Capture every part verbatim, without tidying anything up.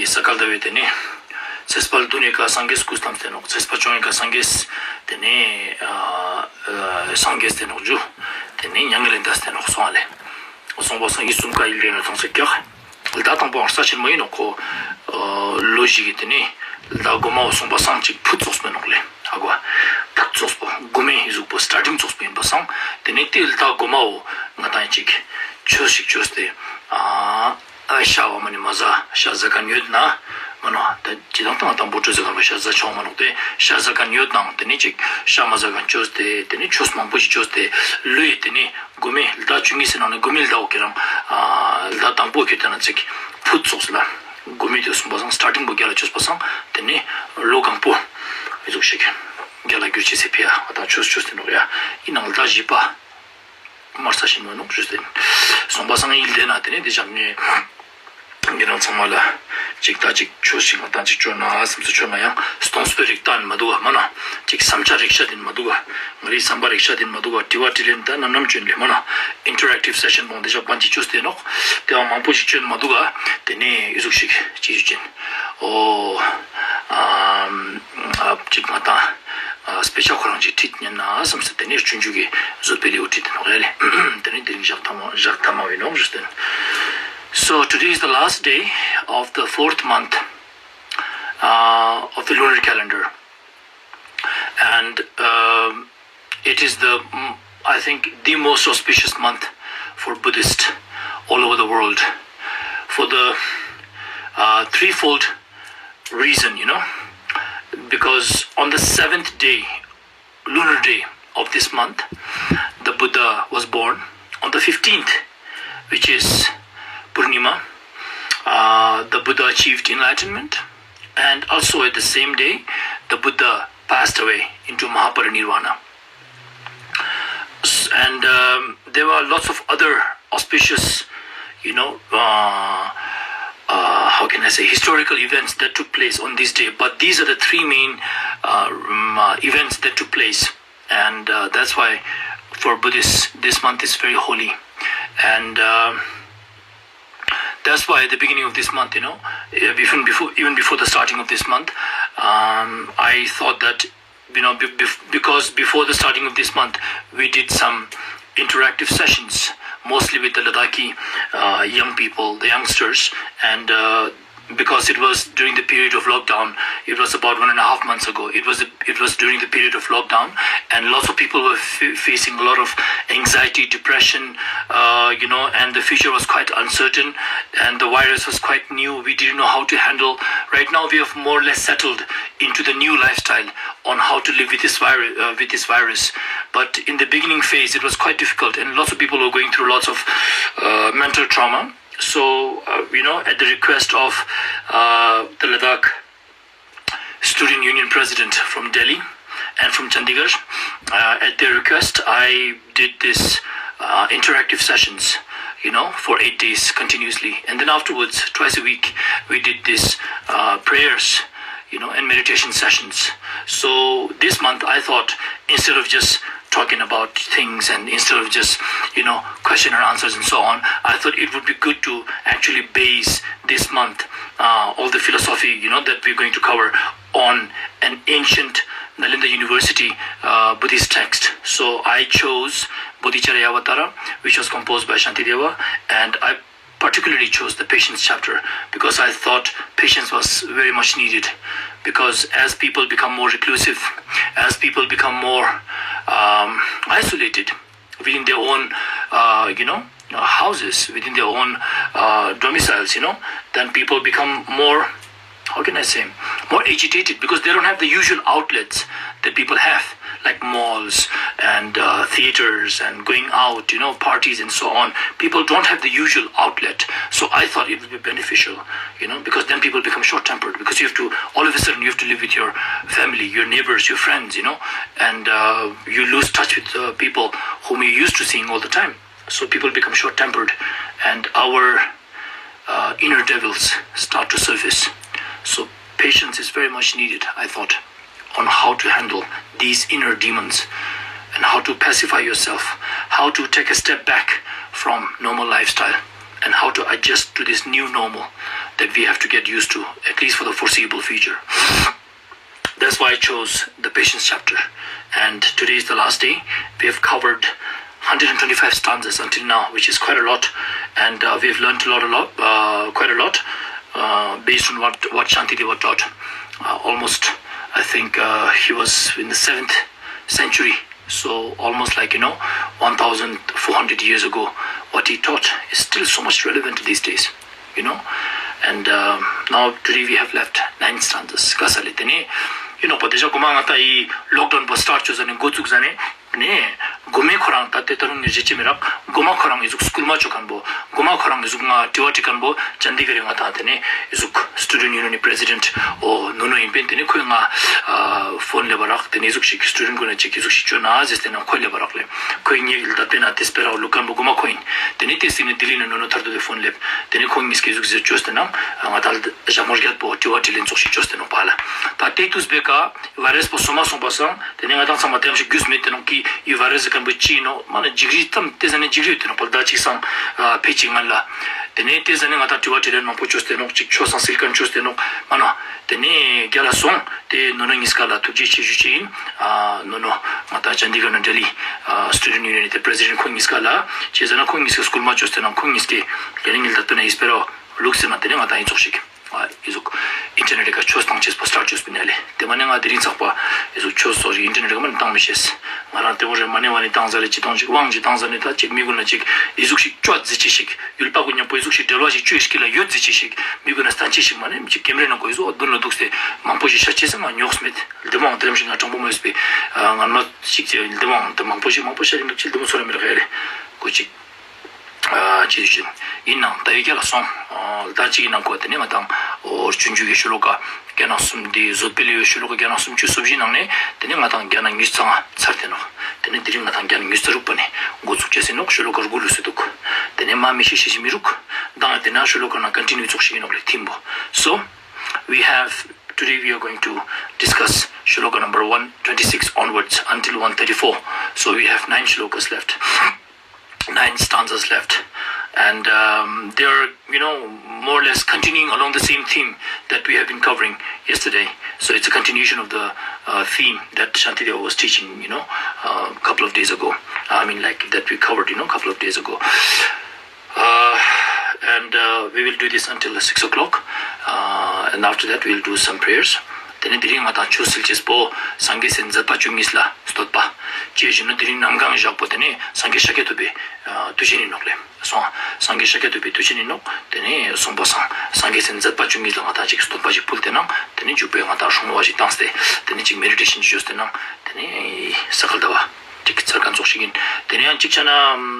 ས་ག་ཟླ་བའི་ཏེ་ནེ་ཚེས་པ་བདུན་ནི་ཀ་སངས་རྒྱས་སྐུ་བལྟམས་ཏེ་ནོག། ཚེས་པ་བཅོ་ལྔ་ནི་ཀ་སངས་རྒྱས་ཏེ་ནེ་ཨ་ཨ་སངས་རྒྱས་ཏེ་ནོག་ཞུ། ཏེ་ནེ་མྱ་ངན་ལས་འདས་ཏེ་ནོག་སོང་ཨ་ལེ། སོང་པ་སང་ཡིད་གསུམ་ཀ་ཡིད་ལས་ན་ཐང་ཚེ་ཀྱག། ཟླ་དང་པོ་ཧང་སང་ཆེན་མོ་ཨིན་ནོག་ཁོ། ཨ་ལོ་ཞིག་གི་ཏེ་ནེ་ཟླ་གོ་མ་བོ་སོང་པ་སང་ཅིག་ཕུད་ཙོགས་པོ་ཨིན་ནོག་ལེ། ཧ་གོ། ཕུད་ཙོགས་པོ་གོ་མའི་ཟུགས་པོ་སི་ཊར་ཊིང་ཙོགས་པོ་ཨིན་པ་སང་ཏེ་ནེ་ཏེ་ཟླ་གོ་མ་བོ་ང་དང་ཅིག་ཆོས་ཤིག་ཅོས་ཏེ་ཨ་ཨ་ཤ་བ་མ་ནེ་མ་ཟ་ཤ་ཟ་ཁན་ཡོད་ན་མ་ནོག། ད་ཅི་དང་ང་དང་བོ་ཏྲོ་ཟ་ཁན་བོ་ཤ་ཟ་ཆོག་མ་ནོག། ཏེ་ཤ་ཟ་ཁན་ཡོད་ནའང་ཏེ་ནེ་ཅིག་ཤ་མ་ཟ་ཁན་ཅོས་ཏེ་ཏེ་ནེ་ཆོས་མང་པོ་ཞིག་ཅོས་ཏེ་ལོའི་ཏེ་ནེ་གོ་མའི་ཟླ་བཅུ་གཉིས་སི་ནང་ནེ་གོ་མའི་ཟླ་བོ་ཁྱེད་རང་ཨ་ཟླ་དང་པོ་ཁྱེད་ཏེ་ན་ཅིག་ཕུད་ཙོགས་ལ་གོ་མའི་ཏེ་སོང་པ་སང་སི་ཊར་ཊིང་པོ་རྒྱལ་ལ་ཅོས་པ་སང་ཏེ་ནེ་ལོ་གང་པོ་ཨི་ཟུག་ཤིག་རྒྱལ་ལ་གྱུར་ཅེས་སི་ཕི་ཡ་ང་དང་ཆོས་ཅོས་ཏེ་ནོག་ཡ། ཨིན་ནའང་ཟླ་བཞི་པ་མར་ས་ཤིན་མོ་ནོག་ཞུས་ཏེ་སོང་པ་སང་ཡིད་ལས་ན་ཏེ་ནེ་ཏེ་ཞག་ནེ་ཉེ་རང་ཚང་མ་ལ་ཅིག་ད་ཅིག་ཆོས་ཤིག་ང་དང་ཅིག་ཅོ་ན་སམ་སེ་ཅོ་ན་ཡང་སྟོང་སྤེ་རིག་ཏན་མ་དུག་ག་མ་ན། ཅིག་སམ་ཆ་རིག་ཤ་ཏེ་ནེ་མ་དུག་ག། ང་རི་སམ་པ་རིག་ཤ་ཏེ་ནེ་མ་དུག་ག། དྲི་བ་དྲིས་ལན་ད་ནམ་ནམ་ཅོ་ཨིན་ལེ་མ་ན། ཨིན་ཊར་ཨེག་ཊིབ་སེ་ཤན་བོ་ཏེ་ཞག་པན་ཅིག་ཅོས་ཏེ་ནོག། ཏེ་བ་མང་པོ་ཞིག་ཅོ་ཨིན་མ་དུག་ག། ཏེ་ནེ་ཨི་ཟུག་ཤིག་ཅིག་ཅོ་ཨིན། འོ་ཨ་ཅིག་ང་དང་ཨ་སྤེ་ཆ་ཁོ་རང་ཅིག་ཁྲིད་ཉན་ན་སམ་སེ་ཏེ་ནེ་ཆུང་ཆུང་གི་བཟོད་པའི་ལེའུ་ཁྲིད་དེ་ནོག་ཡ་ལེ། ཏེ་ནེ་ཏེ་རིང་ཞག་ཐ་མ་ཞག་ཐ་མ་བོ་ཨིན་ནོག་ཞུས་ཏེ། So today is the last day of the fourth month uh, of the lunar calendar, and um, it is the mm, I think the most auspicious month for Buddhists all over the world for the uh, threefold reason, you know, because on the seventh day, lunar day of this month, the Buddha was born. On the fifteenth, which is Purnima, uh, the Buddha achieved enlightenment, and also at the same day, the Buddha passed away into Mahaparinirvana. S- And um, there were lots of other auspicious, you know, uh, uh, how can I say, historical events that took place on this day. But these are the three main uh, um, uh, events that took place, and uh, that's why for Buddhists this month is very holy, and um that's why at the beginning of this month, you know, uh, even before even before the starting of this month, um, I thought that you know be- bef- because before the starting of this month, we did some interactive sessions, mostly with the Ladakhi uh, young people, the youngsters, and uh, because it was during the period of lockdown. It was about one and a half months ago. It was it was during the period of lockdown, and lots of people were f- facing a lot of anxiety, depression, uh, you know, and the future was quite uncertain, and the virus was quite new. We didn't know how to handle. Right now, we have more or less settled into the new lifestyle on how to live with this virus. Uh, with this virus, but in the beginning phase, it was quite difficult, and lots of people were going through lots of uh, mental trauma. So, uh, you know, at the request of uh, the Ladakh Student Union President from Delhi and from Chandigarh, uh, at their request, I did this uh, interactive sessions, you know, for eight days continuously. And then afterwards, twice a week, we did this uh, prayers, you know, and meditation sessions. So this month, I thought, instead of just talking about things and instead of just, you know, question and answers and so on, I thought it would be good to actually base this month uh, all the philosophy, you know, that we're going to cover on an ancient Nalanda University uh, Buddhist text. So I chose Bodhicharyavatara, which was composed by Shantideva, and I particularly chose the patience chapter because I thought patience was very much needed. Because as people become more reclusive, as people become more um, isolated within their own, uh, you know, uh, houses, within their own uh, domiciles, you know, then people become more, how can I say, more agitated because they don't have the usual outlets that people have, like malls and uh, theaters and going out, you know, parties and so on. People don't have the usual outlet. So I thought it would be beneficial, you know, because then people become short tempered because you have to, all of a sudden, you have to live with your family, your neighbors, your friends, you know, and uh, you lose touch with uh, people whom you're used to seeing all the time. So people become short tempered, and our uh, inner devils start to surface. So patience is very much needed, I thought, on how to handle these inner demons and how to pacify yourself, how to take a step back from normal lifestyle, and how to adjust to this new normal that we have to get used to, at least for the foreseeable future. That's why I chose the patience chapter. And today is the last day. We have covered one hundred twenty-five stanzas until now, which is quite a lot. And uh, we have learned a lot, a lot, uh, quite a lot, uh, based on what, what Shantideva taught. Uh, almost, I think uh, he was in the seventh century. So almost like, you know, one thousand four hundred years ago, what he taught is still so much relevant these days, you know. And um, now today we have left nine stanzas. ཀ་ས་ལེ་ཏེ་ནེ་ཡིན་ནོག་པ། ཏེ་ཞག་གོ་མ་ང་ཏང་འི་ལོག་ཌའུན་པོ་སི་ཊར་ཊ་ཅོ་ཟ་ནེ་འགོ་བཙུགས་ཟ་ནེ་ནེ་གོ་མེ་ཁོ་རང་ད་ཏེ་ད་རུང་ངེ་ཞེ་ཅི་མི་རག། གོ་མ་ཁོ་རང་འི་ཟུག་སྐུལ་མ་ཅོ་ཁན་བོ། གོ་མ་ཁོ་རང་འི་ཟུག་ང་དྲི་བ་དྲི་ཁན་བོ་ཅན་དི་གར་རི་ང་ཏང་ཏེ་ནེ་འི་ཟུག་སི་ཊུ་ཌེན་ཊ་ཡུ་ནི་ཡན་ནི་པྲེ་སི་ཌེན་ཊ་འོ་ནོ་ནོ་ཨིན་པིན། ཏེ་ནེ་ཁོའི་ང་ཨ་ཕོན་ལེབ་བ་རག། ཏེ་ནེ་འི་ཟུག་ཞིག་སི་ཊུ་ཌེན་ཊ་གུན་ན་ཅིག་འི་ཟུག་ཞིག་ཅོ་ན་ཟེར་ཏེ་ནང་ཁོའི་ལེབ་བ་རག་ལེ། ཁོའི་ངའི་ལ་ཏེ་ན་ཏེ་སྤེ་ར་ལུག་ཁན་བོ་གོ་མ་ཁོ་ཨིན། ཏེ་ནེ་ཏེ་སི་ནེ་ལྡི་ལི་ནེ་ནོ་ནོ་ཐར་ཏོ་ཏེ་ཕོན་ལེབ། ཏེ་ནེ་ཁོང་ཉིས་ཀའི་འི་ཟུག་ཟེར་ཅོས་ཏེ་ནང་ང་ཏང་ཞག་མོ་རྒྱད་པོ་དྲི་བ་དྲིས་ལན་ཙོགས་ཤིག་ཅོས་ཏེ་ནོག་པ་ལ། ད་ཏེ་ཏུས་བེ་ཀ་ཝའི་རས་པོ་སོ་མ་སོང་པ་སང་ཏེ་ནེ་ང་ཏང་ཚང་མ་ཏེ་ཡང་ཞིག་རྒྱུས་མེད་ཏེ་ནོག་གི་འི་ཝའི་རས་ཟེར་ཁན་བོ་ཅི་ཨིན་ནོག། མ་ན་འཇིགས་རི་ཙམ་ཏེ་ཟ་ནེ་འཇིགས་རི་ཡོད་ཏེ་ནོག་པ་ལ། ད་ཅིག་སང་ཨ་ཕེ་ཅིག་སྔན་ལ། ཏེ་ནེ་ཏེ་ཟ་ནེ་ང་ཏང་དྲི་བ་དྲིས་ལན་མང་པོ་ཅོས་ཏེ་ནོག། ཅིག་ཆོས་སང་སིལ་ཁན་ཅོས་ཏེ་ནོག་མ་ན། ཏེ་ནེ་རྒྱལ་ལ་སོང་། ཏེ་ནོ་ནོ་ཉིས་ཀ་ལ་ཐུགས་རྗེ་ཆེ་ཞུ་ཅེས་ཨིན། ཨ་ནོ་ནོ་ང་ཏང་ཅན་དི་གར་ནེ་ལྡི་ལི་ཨ་སི་ཊུ་ཌེན་ཊ་ཡུ་ནི་ཡན་ནི་ཏེ་པྲེ་སི་ཌེན་ཊ་ཁོང་ཉིས་ཀ་ལ་ཅི་ཟེར་ན་ཁོང་ཉིས་ཀ་སྐུལ་མ་ཅོས་ཏེ་ནང་ཁོང་ཉིས་ཀའི་ལེ་རིང་ངི་ལྡད་པ་ན་ཡིས་པེ་རོ་ལུགས་ཟེར་ན་ཏེ་ནེ་ང་ཏང་འི་ཙོགས་ཤིག་ཨ་འི་ཟུག་ཨིན་ཊར་ནེཊ་ཀ་ཆོས་ཏང་ཅེས་པོ་སི་ཊར་ཊ་ཅོས་པིན་ལེ། ཏེ་མ་ནེ་ང་དེ་རིང་ཚག་པ་འི་ཟུག་ཆོས་སོགས་ཤིག་ཨིན་ཊར་ནེཊ་ཀ་མ་ནེ་ཏང་མི་ཤེས། ང་རང་ཏེ་བོ་རེ་མ་ནེ་བ་ནེ་ཏང་ཟ་ལེ་ཅི་ཏང་ཅིག་དབང་ཅིག་ཏང་ཟ་ནེ་ད་ཅིག་མི་གུན་ན་ཅིག་འི་ཟུག་ཤིག་ཅོ་ཟེར་ཅེས་ཤིག་ཡུལ་པ་གུན་ཉམ་པོ་འི་ཟུག་ཤིག་འབྲེལ་བ་ཞིག་ཅོ་ཡི་ཤིག་ལ་ཡོད་ཟེར་ཅེས་ཤིག་མི་གུན་ན་སྟན་ཅེས་ཤིག་མ་ནེ་ཅིག་ཀེམ་རའི་ནང་ཁོ་འི་ཟུག་དུན་ལ་དུག་སྟེ་མང་པོ་ཞིག་ཤད་ཅེས་ང་ཉོགས་མེད། ལྡེ་མོ་ཨང་ཏེ་རམ་ཞིག་ང་དྲང་པོ་མ་ཡོད་པའི་ཨ་ངན་མ་ཞིག་ཅེས་ལྡེ་མོ་ཨང་ཏེ་མང་པོ་ཞིག་མང་པོ་ཤད་ཡིན་དུག་ཅིག་ལྡེ་མོ་ཚོར་ར་མི་རག་ཡ་ལེ་ཀོ་ཅིག་ཨ་ཅི་ཞུ་ཅེས་ཨིན་ནང་ད་ཡི་རྒྱལ་ལ་སོང་། ཨ་ད་ཅིག་ཨིན་ནང་ཁོ་ཏེ་ནེ་ང་ཏང་འོ་ཆུང་ཆུང་གི་ཤོ་ལོ་ཀ་རྒྱ་ནག་སུམ་ཏེ་བཟོད་པའི་ལེའུ་ཤོ་ལོ་ཀ་རྒྱ་ནག་སུམ་ཅུ་སོ་བཞི་ནང་ནེ་ཏེ་ནེ་ང་ཏང་རྒྱ་ནག་ཉིས་རྩ་ལྔ་ཚར་ཏེ་ནོག། ཏེ་ནེ་དེ་རིང་ང་ཏང་རྒྱ་ནག་ཉིས་རྩ་དྲུག་པ་ནེ་འགོ་བཙུགས་ཅེས་ཨིན་ནོག། ཤོ་ལོ་ཀ་དགུ་ལུས་སེ་དུག། ཏེ་ནེ་མ་མི་ཤེས་ཤེས་ཤིག་མི་རུག། མདང་ཏེ་ན་ཤོ་ལོ་ཀ་ནང་ཀོན་ཊི་ནིའུ་ཙོགས་ཤིག་ཨིན་ནོག་ལེ་ཐིམ་བོ། So we have today we are going to discuss shloka number one twenty-six onwards until one thirty-four. So we have nine shlokas left, nine stanzas left, and um, they are, you know, more or less continuing along the same theme that we have been covering yesterday. So it's a continuation of the uh, theme that Shantideva was teaching, you know, a couple of days ago. I mean, like that we covered, you know, a couple of days ago. Uh, and uh, we will do this until six o'clock. Uh, and after that, we'll do some prayers. ཏེ་ནེ་དེ་རིང་ང་ཏང་ཆོས་སིལ་ཅེས་པོ་སངས་རྒྱས་སི་མཛད་པ་བཅུ་གཉིས་ལ་བསྟོད་པ། ཅི་ཞུ་ན་དེ་རིང་གནམ་གང་ཞག་པོ་ཏེ་ནེ་སངས་རྒྱས་ཤཱཀྱ་ཐུབ་པའི་ཨ་དུས་ཆེན་ཨིན་ནོག་ལེ། སོང་། སངས་རྒྱས་ཤཱཀྱ་ཐུབ་པའི་དུས་ཆེན་ཨིན་ནོག། ཏེ་ནེ་སོང་པ་སང་སངས་རྒྱས་སི་མཛད་པ་བཅུ་གཉིས་ལ་ང་ཏང་ཅིག་བསྟོད་པ་ཞིག་ཕུལ་ཏེ་ནང་ཏེ་ནེ་མཇུག་པོའི་ང་ཏང་སྲུང་བ་ཞིག་ཏང་སྟེ་ཏེ་ནེ་ཅིག་མེ་ཌི་ཊེ་ཤན་ཞིག་ཅོས་ཏེ་ནང་ཏེ་ནེ་ས་ག་ཟླ་བ་ཅིག་ཚར་ཁན་ཙོགས་ཤིག་ཨིན། ཏེ་ནེ་ཡང་ཅིག་ཆ་ན་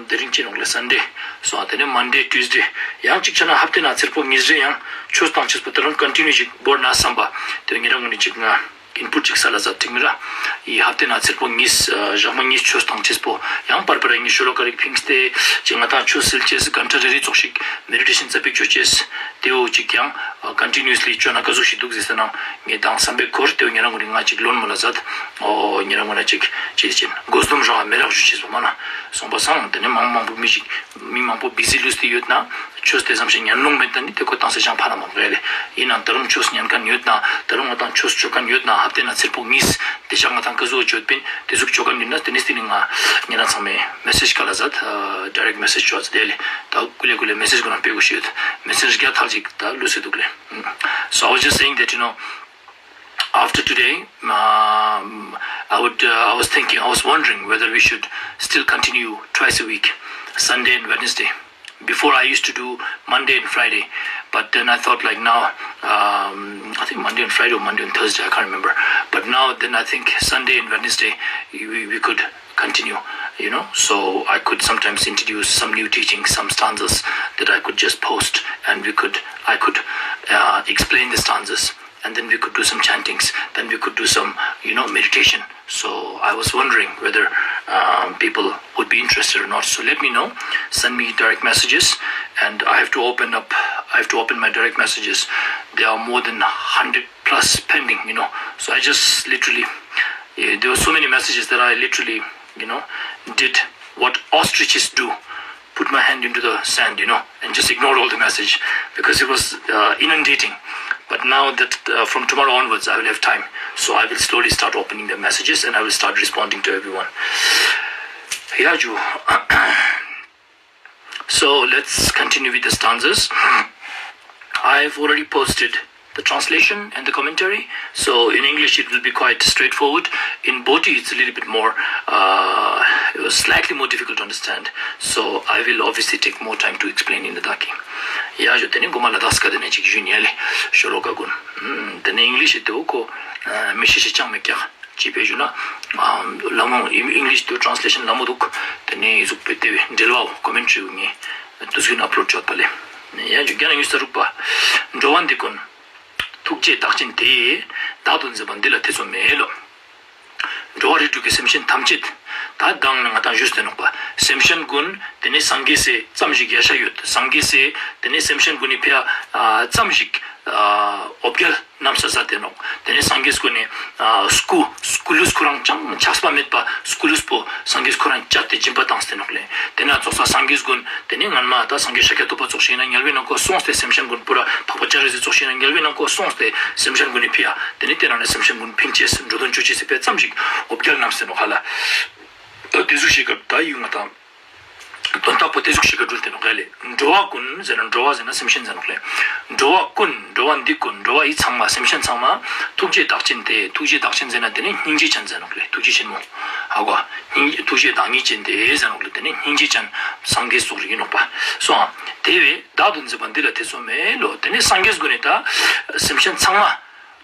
དེ་རིང་ཅི་ནོག་ལེ་སན་ཌེ་སོང་། ཏེ་ནེ་མན་ཌེ་ཊུས་ཌེ་ཡང་ཅིག་ཆ་ན་ཧབ་ཏེ་ན་ཚེར་པོ་ཉིས་རེ་ཡང་ཆོས་ཏང་ཅེས་པོ་ཏ་རུང་ཀོན་ཊི་ནིའུ་ཅིག་བོར་ན་སམ་པ་ཏེ་ཉེ་རང་ངོ་ནེ་ཅིག་ང་ཨིན་པུཊ་ཅིག་སལ་ལ་ཛད་ཐིག་མི་ར། འི་ཧབ་ཏེ་ན་ཚེར་པོ་ཉིས་ཨ་ཞག་མ་ཉིས་ཆོས་ཏང་ཅེས་པོ་ཡང་པར་པར་ཉིས་ཤོ་ལོ་ཀ་རིག་ཕིངས་ཏེ་ཅིག་ང་ཏང་ཆོས་སིལ་ཅེས་གན་ཊ་རེ་རེ་ཙོགས་ཤིག་མེ་ཌི་ཊེ་ཤན་ཙ་པིག་ཅོ་ཅེས་ཏེ་བོ་ཅིག་ཡང་ཀོན་ཊི་ནིའུ་སི་ལི་ཅོ་ན་ཀ་ཟུག་ཞིག་དུག་ཟེར་ཏེ་ནང་ངེ་དང་སམ་པའི་སྐོར་ཏེ་བོ་ཉེ་རང་ངོ་ནེ་ང་ཅིག་ལོན་མོལ་ལ་ཛད། འོ་ཉེ་རང་ངོ་ན་ཅིག་ཅི་ཅིག་དགོས་འདུན་རང་མེ་རག་ཞུ་ཅེས་པོ་མ་ན་སོང་པ་སང་ཏེ་ནེ་མང་མང་པོ་མི་ཞིག་མི་མང་པོ་བི་ཟི་ལུས་ཏེ་ཡོད་ན་ཆོས་ཏེ་ཙམ་ཞིག་ཉན་ལོང་མེད་ན་ནི་ཏེ་ཀོ་ཏང་སེ་ཅང་ཕན་མ་མང་པོ་ཡོད་ལེ། ཨིན་ནའང་ཏ་རུང་ཆོས་ཉན་ཁན་ཡོད་ན་ཏ་རུང་ང་ཏང་ཆོས་ཅོ་ཁན་ཡོད་ན་ཧབ་ཏེ་ན་ཚེར་པོ་ཉིས་ཏེ་ཞག་ང་ཏང་ཀ་ཟུག་ཅོ་ཡོད་པིན་ཏེ་ཟུག་ཅོ་ཁན་ཡོད་ན་ཏེ་ནེ་སྟིང་ནེ་ང་ཉེ་རང་ཚང་མའི་མེ་སེཇ་ཀ་ལ་ཛད། ཌའི་རེཀྚ་མེ་སེཇ་ཅོ་ཛད་ལེ། ཏ་ཀུ་ལེ་ཀུ་ལེ་མེ་སེཇ་གུན་ནང་ཕེ་གོས་ཤེས་ཡོད། མེ་སེཇ་རྒྱ་ཐལ་ཅིག་ཏ་ལུས་སེ་དུག་ལེ། So I was just saying that, you know, after today, um, I would, uh, I was thinking, I was wondering whether we should still continue twice a week, Sunday and Wednesday. Before I used to do Monday and Friday, but then I thought like now, um, I think Monday and Friday or Monday and Thursday, I can't remember. But now then I think Sunday and Wednesday we, we could continue, you know. So I could sometimes introduce some new teachings, some stanzas that I could just post, and we could, I could uh, explain the stanzas, and then we could do some chantings, then we could do some, you know, meditation. So I was wondering whether um, people would be interested or not. So let me know. Send me direct messages, and I have to open up. I have to open my direct messages. There are more than hundred plus pending, you know. So I just literally, eh, there were so many messages that I literally, you know, did what ostriches do. put my hand into the sand, you know, and just ignore all the message because it was uh, inundating. But now that uh, from tomorrow onwards, I will have time. So I will slowly start opening the messages and I will start responding to everyone. Yeah, Ju. So let's continue with the stanzas. I've already posted the translation and the commentary. So in English, it will be quite straightforward. In Boti, it's a little bit more, uh, slightly more difficult to understand. So I will obviously take more time to explain in the Daki. ཡ་ཞུ་དེ་ནི་གོ་མ་ལ་དྭགས་སྐད་དེ་ནས་ཅིག་ཞུ་ཉེ་ལེ་ཤོ་ལོ་ཀ་གུན། དེ་ནི་ཨིང་ལིཤ་དེ་འོ་ཁོ་མི་ཤེས་ཤེས་ཅང་མེད་ཀྱག་ཅི་ཕི་ཞུ་ན། ལ་མོ་ཨིང་ལིཤ་དུ་ཊྲན་སི་ལེ་ཤན་ལ་མོ་འདུག་དེ་ནས་ཟུག་པའི་དེ་བའི་འགྲེལ་བའོ་ཀོ་མེན་ཊྲི་ངས་དུས་རྒྱུན་ཨབ་ལོཌ་བྱོས་པ་ལེ། ཡ་ཞུ་རྒྱ་ནག་ཡུལ་ས་རུག་པ། འགྲོ་བ་འདི་ཀུན་ཐུགས་རྗེའི་བདག་ཅན་དེ། བདག་ཏུ་མཛད་པ་འདི་ལ་ཐེ་ཚོམ་མེད་ལོ། འགྲོ་བ་རིགས་དྲུག་གི་སེམས་ཅན་ཐམས་ཅད། ད་དང་ནི་ང་དང་ཞུས་ཏེ་ནོག་པ། སེམས་ཅན་ཀུན་དེ་ནི་སངས་རྒྱས་སི་ཙམ་ཞིག་ཡ་ཤ་ཡོད། སངས་རྒྱས་སི་དེ་ནི་སེམས་ཅན་ཀུན་ནི་ཕི་ཡ་ཙམ་ཞིག་འོ་བརྒྱལ་རྣམས་སུ་ཟ་སྟེ་ནོག་དེ་ནས་སངས་རྒྱས་ཀུན་ནི་སྐུ་སྐུ་ལུས་ཁོ་རང་ཅང་ཆགས་པ་མེད་པ་སྐུ་ལུས་པོ་སངས་རྒྱས་ཁོ་རང་བཅད་དེ་སྦྱིན་པ་བཏང་སྟེ་ནོག་ལེ། དེ་ན་ཙོགས་ས་སངས་རྒྱས་ཀུན་དེ་ནས་སྔན་མ་ད་སངས་རྒྱས་ཤཱཀྱ་ཐུབ་པ་ཙོགས་ཤིག་ན་དམྱལ་བའི་ནང་ཁོ་སོང་སྟེ་སེམས་ཅན་ཀུན་པུ་ར་འཕགས་པ་སྤྱན་རས་གཟིགས་ཙོགས་ཤིག་ན་དམྱལ་བའི་ནང་ཁོ་སོང་སྟེ་སེམས་ཅན་ཀུན་ནི་ཕི་ཡ་དེ་ནས་དེ་རང་ནས་སེམས་ཅན་ཀུན་ཕིང་ཅེས་འགྲོ་དོན་ཅོ་ཅེས་སི་ཕི་ཡ་ཙམ་ཞིག་འོ་བརྒྱལ་རྣམས་སུ་ནོག་ཧ་ལ། ད་དེ་ཟུག་ཤིག་ག་ད་ཡུལ་ང་དང་། དོན་དག་པོ་དེ་ཟུག་ཤིག་ག་འགྲུལ་ཏེ་ནོག་ལེ། འགྲོ་བ་ཀུན་ཟེར་ན་འགྲོ་བ་ཟེར་ན་སེམས་ཅན་ཟེར་ནོག་ལེ། འགྲོ་བ་ཀུན་འགྲོ་བ་འདི་ཀུན་འགྲོ་བ་ཡི་ཚང་མ་སེམས་ཅན་ཚང་མ་ཐུགས་རྗེའི་བདག་ཅན་དེ་ཐུགས་རྗེའི་བདག་ཅན་ཟེར་ན་དེ་ནི་སྙིང་རྗེ་ཅན་ཟེར་ནོག་ལེ། ཐུགས་རྗེ་ཆེན་མོ། ཧ་གོ། སྙིང་ཐུགས་རྗེའི་བདག་ཉིད་ཅན་དེ་ཟེར་ནོག་ལེ། དེ་ནི་སྙིང་རྗེ་ཅན་སངས་རྒྱས་སོགས་རིགས་ཡིན་ནོག་པ། སོང་། དེ་བས་བདག་ཏུ་མཛད་པ་འདི་ལ་ཐེ་ཚོམ་མེད་ལོ། དེ་ནི་སངས་རྒྱས་ཀུན་ནི་ད་སེམས་ཅན་ཚང་མ།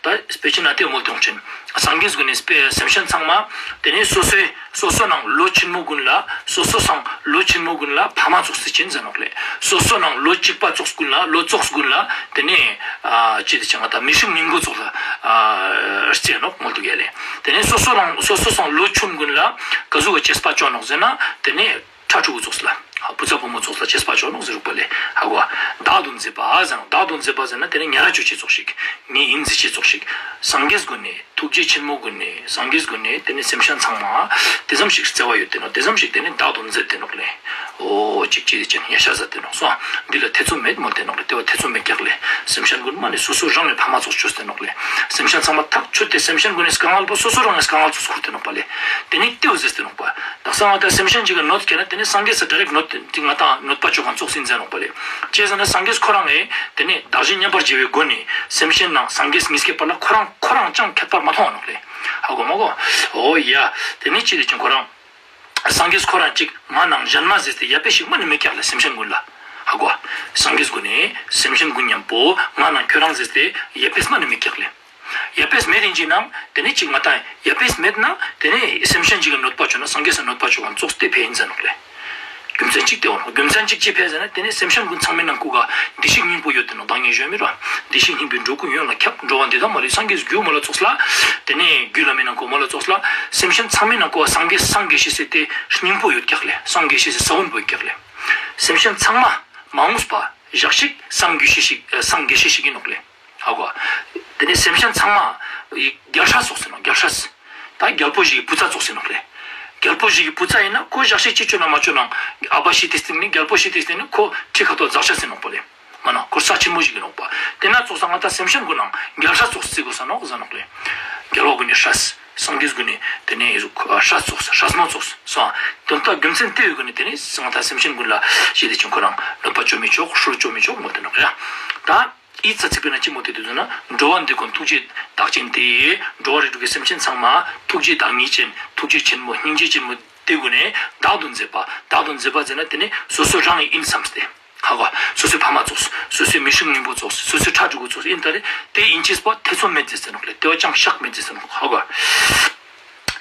ད་དཔེ་ཆ་ན་དེ་མོལ་ཏེ་ཡོང་ཅན། སངས་རྒྱས་ཀུན་ནི་དཔེ་སེམས་ཅན་ཚང་མ། དེ་ནས་སོ་སོའི་སོ་སོ་ནང་ལོ་ཆེན་མོ་ཀུན་ལ་སོ་སོ་སང་ལོ་ཆེན་མོ་ཀུན་ལ་ཕ་མ་ཙོགས་སི་ཅན་ཟེར་ནོག་ལེ། སོ་སོ་ནང་ལོ་གཅིག་པ་ཙོགས་ཀུན་ལ་ལོ་ཙོགས་ཀུན་ལ་དེ་ནས་ཨ་ཅི་དེ་ཅང་ང་ད་མི་ཤིང་སྙིང་པོ་ཙོགས་ལ་ཨ་རྩེ་ནོག་མོལ་དུག་ཡ་ལེ། དེ་ནས་སོ་སོ་ནང་སོ་སོ་སང་ལོ་ཆུང་ཀུན་ལ་ག་ཟུག་གི་གཅེས་པ་ཅོ་ནོག་ཟེར་ན་དེ་ནས། ཕྲུ་གུ་ཙོགས་ལ། བུ་ཚ་བུ་མོ་ཙོགས་ལ་གཅེས་པ་ཅོ་ནོག་ཟེར་རུག་པ་ལེ། ཧ་གོ། བདག་ཏུ་མཛད་པ་ཟེར་ན་བདག་ཏུ་མཛད་པ་ཟེར་ན་དེ་ནི་ཉར་ར་ཅོ་ཅེས་ཙོགས་ཤིག་ངའི་ཡིན་ཟེར་ཅེས་ཙོགས་ཤིག་སངས་རྒྱས་ཀུན་ནི་ཐུགས་རྗེ་ཆེན་མོ་ཀུན་ནི་སངས་རྒྱས་ཀུན་ནི་དེ་ནི་སེམས་ཅན་ཚང་མ་དེ་ཙམ་ཞིག་བརྩེ་བ་ཡོད་དེ་ནོག་དེ་ཙམ་ཞིག་དེ་ནི་བདག་ཏུ་མཛད་དེ་ནོག་ལེ། འོ་ཅིག་ཅིག་ཅིག་ཡ་ཤ་ཟ་དེ་ནོག་སོང་། འདི་ལ་ཐེ་ཚོམ་མེད་མོལ་དེ་ནོག་ལེ། དེ་བ་ཐེ་ཚོམ་མེད་ཀྱག་ལེ། སེམས་ཅན་ཀུན་མ་ནི་སོ་སོ་རང་ནི་ཕ་མ་ཙོགས་ཅོས་དེ་ནོག་ལེ། སེམས་ཅན་ཚང་མ་ཐག་ཆོད་དེ་སེམས་ཅན་ཀུན་ནི་དཀའ་ངལ་པོ་སོ་སོ་རང་ནི་དཀའ་ངལ་ཙོགས་ཁུར་དེ་ནོག་པ་ལེ། དེ་ནི་དེའུ་ཟེར་དེ་ནོག་པ། དག་ས་ང་ད་སེམས་ཅན་ཅིག་ག་གནོད་ཀྱག་ན་དེ་ནི་སངས་རྒྱས་སི་ཌའི་རེཀྚ་གནོད་དེ་ང་ད་གནོད་པ་ཅོ་མཁན་ཙོགས་ཡིན་ཟེར་ནོག་པ་ལེ། ཅི་ཟེར་ན་སངས་རྒྱས་ཁོ་རང་ངི་དེ་ནི་བདག་གཞན་མཉམ་པར་བརྗེ་བའི་སྒོ་ནས་སེམས་ཅན་ནང་སངས་རྒྱས་ཉིས་ཀའི་བར་ལ་ཁོ་རང་ཁོ་རང་ཅང་ཁྱད་པར་མ་མཐོང་བ་ནོག་ལེ། ཧ་གོ་མ་གོ། འོ་ཡ། དེ་ནི་ཅི་དེ་ཅིག་ཁོ་རང་། སངས་རྒྱས་ཁོ་རང་ཅིག་ང་ནང་གཞན་མ་ཟེར་ཏེ་ཡ་པེ་ཞིག་མ་ནི་མེད་ཀྱག་ལེ་སེམས་ཅན་ཀུན་ལ། ཧ་གོ། སངས་རྒྱས་ཀུན་ནི་སེམས་ཅན་ཀུན་མཉམ་པོ་ང་ནང་ཁྱོད་རང་ཟེར་ཏེ་ཡ་པེ་མ་ནི་མེད་ཀྱག་ལེ། ཡ་པེས་མེད་དེ་ཅི་ནང་དེ་ནི་ཅིག་ང་ད་ཡ་པེས་མེད་ན་དེ་ནི་སེམས་ཅན་ཅིག་ག་གནོད་པ་ཅོ་ན་སངས་རྒྱས་སི་གནོད་པ་ཅོ་མཁན་ཙོགས་དེ་ཕི་ཡིན་ཟེར་ནོག་ལེ། རྒྱུ་མཚན་ཅིག་དེ་འོ་ནོག་རྒྱུ་མཚན་ཅིག་ཅི་ཕི་ཟེར་ན་དེ་ནི་སེམས་ཅན་ཀུན་ཚང་མའི་ནང་ཁུག་ག་བདེ་གཤེགས་སྙིང་པོ་ཡོད་དེ་ནོག་ད་ངས་ཞུ་མི་རོ། བདེ་གཤེགས་སྙིང་པོའི་འགྲོ་ཀུན་ཡོངས་ལ་ཁྱབ། འགྲོ་བ་འདི་དག་མ་ལུས་སངས་རྒྱས་རྒྱུ་མ་ལ་ཙོགས་ལ། དེ་ནི་རྒྱུད་བླ་མའི་ནང་ཁུག་མ་ལ་ཙོགས་ལ། སེམས་ཅན་ཚང་མའི་ནང་ཁུག་ག་སངས་རྒྱས་སངས་རྒྱས་ཤེས་སི་དེ་སྙིང་པོ་ཡོད་ཀྱག་ལེ། སངས་རྒྱས་ཤེས་སི་ས་བོན་པོ་ཡོད་ཀྱག་ལེ། སེམས་ཅན་ཚང་མ་མ་འོངས་པ་ཞག་ཞིག་སངས་རྒྱས་ཤེས་ཤིག་སངས་རྒྱས་ཤེས་ཤིག་ཡིན་ནོག་ལེ། ཧ་གོ། དེ་ནས་སེམས་ཅན་ཚང་མ་རྒྱལ་སྲས་ཙོགས་ཟེར་ནོག་རྒྱལ་སྲས། ད་རྒྱལ་པོ་ཞིག་གི་བུ་ཚ་ཙོགས་ཟེར་ནོག་ལེ། རྒྱལ་པོ་ཞིག་གི་བུ་ཚ་ཡིན་ན་ཁོ་ཞག་ཞིག་ཅི་ཅོ་ན་མ་ཅོ་ན་ཨ་ཕ་ཤི་དེ་སྟིང་ནི་རྒྱལ་པོ་ཤི་དེ་སྟིང་ནི་ཁོ་ཁྲི་ཁ་ཐོག་འཛེགས་ཤེས་ཟེར་ནོག་པ་ལེ། མ་ན་ཁོ་ས་ཆེན་མོ་ཞིག་ཡིན་ནོག་པ། དེ་ན་ཙོགས་ས་ང་ད་སེམས་ཅན་ཀུན་ནང་རྒྱལ་སྲས་ཙོགས་རྩི་དགོས་ས་ནོག་ཟེར་ནོག་ལེ། རྒྱལ་བ་ཀུན་ནི་སྲས། སངས་རྒྱས་ཀུན་ནི་དེ་ནས་སྲས་ཙོགས་སྲས་མོ་ཙོགས་སོང་། དོན་དག་རྒྱུ་མཚན་དེ་ཡོད་ཀུན་ནི་དེ་ནས་ང་ད་སེམས་ཅན་ཀུན་ལ་ཞི་བདེ་ཅན་ཁོ་རང་གནོད་པ་ཅོ་མི་ཆོག་ཧྲུལ་ཅོ་མི་ཆོག་མོལ་དེ་ནོག་ཡ། ད། ཨི་ཙ་ཚིག་པའི་ནང་ཅི་མོལ་ཏེ་འདུག་ཟེར་ན། འགྲོ་བ་འདི་ཀུན་ཐུགས་རྗེའི་བདག་ཅན་དེ། འགྲོ་བ་རིགས་དྲུག་གི་སེམས་ཅན་ཚང་མ་ཐུགས་རྗེའི་བདག་ཉིད་ཅན་ཐུགས་རྗེ་ཆེན་མོ་སྙིང་རྗེ་ཆེན་མོ་དེ་ཀུན་ནི་བདག་ཏུ་མཛད་པ། བདག་ཏུ་མཛད་པ་ཟེར་ན་དེ་ནི་སོ་སོ་རང་ཡིན་བསམས་ཏེ། ཧ་གོ། སོ་སོའི་ཕ་མ་ཙོགས། སོ་སོའི་མི་ཤིང་སྙིང་པོ་ཙོགས། སོ་སོའི་ཕྲུ་གུ་ཙོགས་ཡིན་ད་རེ། དེ་ཡིན་ཅེས་པོ་ཐེ་ཚོམ་མེད་ཟེར་ནོག་ལེ། དེ་བ་ཅང་བཤགས་མེད་ཟེར་ནོག་ཧ་གོ།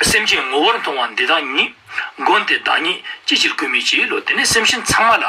སེམས་ཅན་ངོ་བོར་མཐོང་བ་འདི་དག་ཉིད། མགོན་དེ་བདག་ཉིད་ཅི་ཕྱིར་བཀོད་མི་བྱེད་ལོ། དེ་ནས་སེམས་ཅན་ཚང་མ་ལ།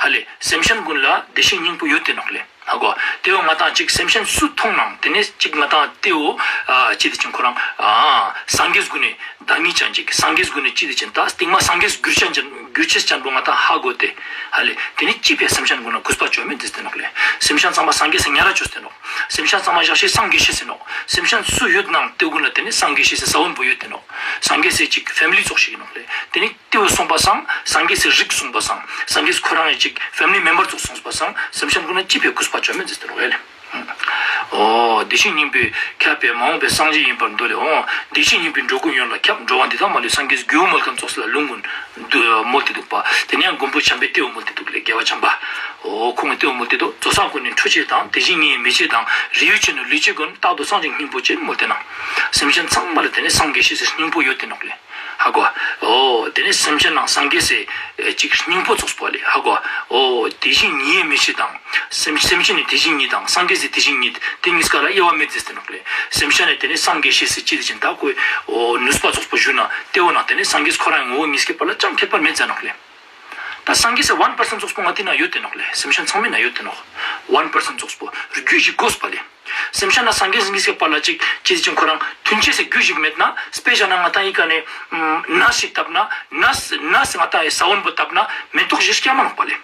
ཧ་ལེ་སེམས་ཅན་ཀུན་ལ་བདེ་གཤེགས་སྙིང་པོ་ཡོད་དེ་ནོག་ལེ། ཧ་གོ། དེ་བོ་ང་དང་ཅིག་སེམས་ཅན་སུ་མཐོང་ནའང་དེ་ནས་ཅིག་ང་དང་དེ་བོ་ཨ་ཅི་དེ་ཅིག་ཁོ་རང་ཨ་སངས་རྒྱས་ཀུན་ནི་བདག་ཉིད་ཅན་ཅིག་སངས་རྒྱས་ཀུན་ནི་ཅི་དེ་ཅིག་ད་སྟིང་མ་སངས་རྒྱས་གྱུར་ཅན་ཅིག་རྒྱུ་ཅེས་ཅན་པོ་ང་དང་ཧ་གོ་སྟེ། ཧ་ལེ། དེ་ནི་ཅི་ཕི་སེམས་ཅན་གུན་ལ་གུས་པ་ཅོ་མེད་དེ་སྟེ་ནོག་ལེ། སེམས་ཅན་ཚང་མ་སངས་རྒྱས་སི་ཉ་ར་ཅོས་ཏེ་ནོག། སེམས་ཅན་ཚང་མ་ཞག་ཤིག་སངས་རྒྱས་ཤེས་སེ་ནོག། སེམས་ཅན་སུ་ཡོད་ནའང་དེ་གུན་ལ་དེ་ནི་སངས་རྒྱས་ཤེས་སི་ས་བོན་པོ་ཡོད་དེ་ནོག། སངས་རྒྱས་སི་ཅིག་ཕེ་མི་ལི་ཙོགས་ཤིག་ཨིན་ནོག་ལེ། དེ་ནི་དེ་བོ་སོང་པ་སང་སངས་རྒྱས་སི་རིགས་སོང་པ་སང་སངས་རྒྱས་ཁོ་རང་ངི་ཅིག་ཕེ་མི་ལི་མེམ་བར་ཙོགས་སོང་པ་སང་སེམས་ཅན་གུན་ལ་ཅི་ཕི་གུས་པ་ཅོ་མེད་དེ་སྟེ་ནོག་ལེ། འོ། བདེ་གཤེགས་སྙིང་པོས་ཁྱབ་པའི་མ་འོངས་པའི་སངས་རྒྱས་ཡིན་པར་འདོད་ལེ། འོ། བདེ་གཤེགས་སྙིང་པོས་འགྲོ་ཀུན་ཡོངས་ལ་ཁྱབ། འགྲོ་བ་འདི་དག་མ་ལུས་སངས་རྒྱས་སི་རྒྱུ་མོལ་ཁན་ཙོགས་ལ་ལུང་གུན་འདུ་མོལ་ཏེ་འདུག་པ། དེ་ནས་ཡང་མགོན་པོ་བྱམས་པས་དེ་བོ་མོལ་ཏེ་འདུག་ལེ། རྒྱལ་བ་བྱམས་པ། འོ། ཁོང་ངི་དེ་བོ་མོལ་ཏེ་འདུག། ཙོགས་ས་ཀུན་ནས་འཕྲོ་ཆེ་དང་། དེ་བཞིན་ཉིད་ཡི་མེ་ལྕེ་དང་། རི་ཡུལ་ཆེན་ནོ་ལུས་ཅན་ཀུན། རྟག་ཏུ་སངས་རྒྱས་སྙིང་པོ་ཅན། མོལ་ཏེ་ན། སེམས་ཅན་ཚང་མ་ལ་དེ་ནི་སངས་རྒྱས་ཤེས་སི་སྙིང་པོ་ཡོད་དེ་ནོག་ལེ། ཧ་གོ། འོ། དེ་ནི་སེམས་ཅན་ནང་སངས་རྒྱས་སི་ཅིག་སྙིང་པོ་ཙོགས་པོ་ལེ། ཧ་གོ། འོ། དེ་བཞིན་ཉིད་ཡི་མེ་ལྕེ་དང་། སེམས་སེམས་ཅན་ནི་དེ་བཞིན་ཉིད་དང་སངས་རྒྱས་སི་དེ་བཞིན་ཉིད་དེ་གཉིས་ཀ་ལ་དབྱེ་བ་མེད་ཟེར་ཏེ་ནོག་ལེ། སེམས་ཅན་ནི་དེ་ནི་སངས་རྒྱས་ཤེས་སི་ཅི་དེ་ཅན་ད་ཁོའི་འོ་ནུས་པ་ཙོགས་པོ་ཞུ་ན་དེ་བོ་ནང་དེ་ནི་སངས་རྒྱས་ཁོ་རང་ངོ་བོ་གཉིས་ཀའི་བར་ལ་ཅང་ཁྱད་པར་མེད་ཟེར་ནོག་ལེ། ད་སངས་རྒྱས་སི་ཝན་པར་སེན་ཊ་ཙོགས་པོ་ང་དེ་ན་ཡོད་དེ་ནོག་ལེ། སེམས་ཅན་ཚང་མའི་ན་ཡོད་དེ་ནོག། ཝན་པར་སེན་ཊ་ཙོགས་པོ་རྒྱུད་ཞིག་དགོས་པ་ལེ། སེམས་ཅན་ནང་སངས་རྒྱས་གཉིས་ཀའི་བར་ལ་ཅིག་ཅི་དེ་ཅན་ཁོ་རང་མཐུན་ཆེས་སི་རྒྱུ་ཞིག་མེད་ན། དཔེ་བཞག་ན་ང་དང་ཡི་ཀ་ནས་ནས་ཤིག་བཏབ་ན་ནས་ནས་ང་དང་ཡི་ས་བོན་པོ་བཏབ་ན་མེ་ཏོག་ཞིག་སྐྱེ་མ་ནོག་པ་ལེ།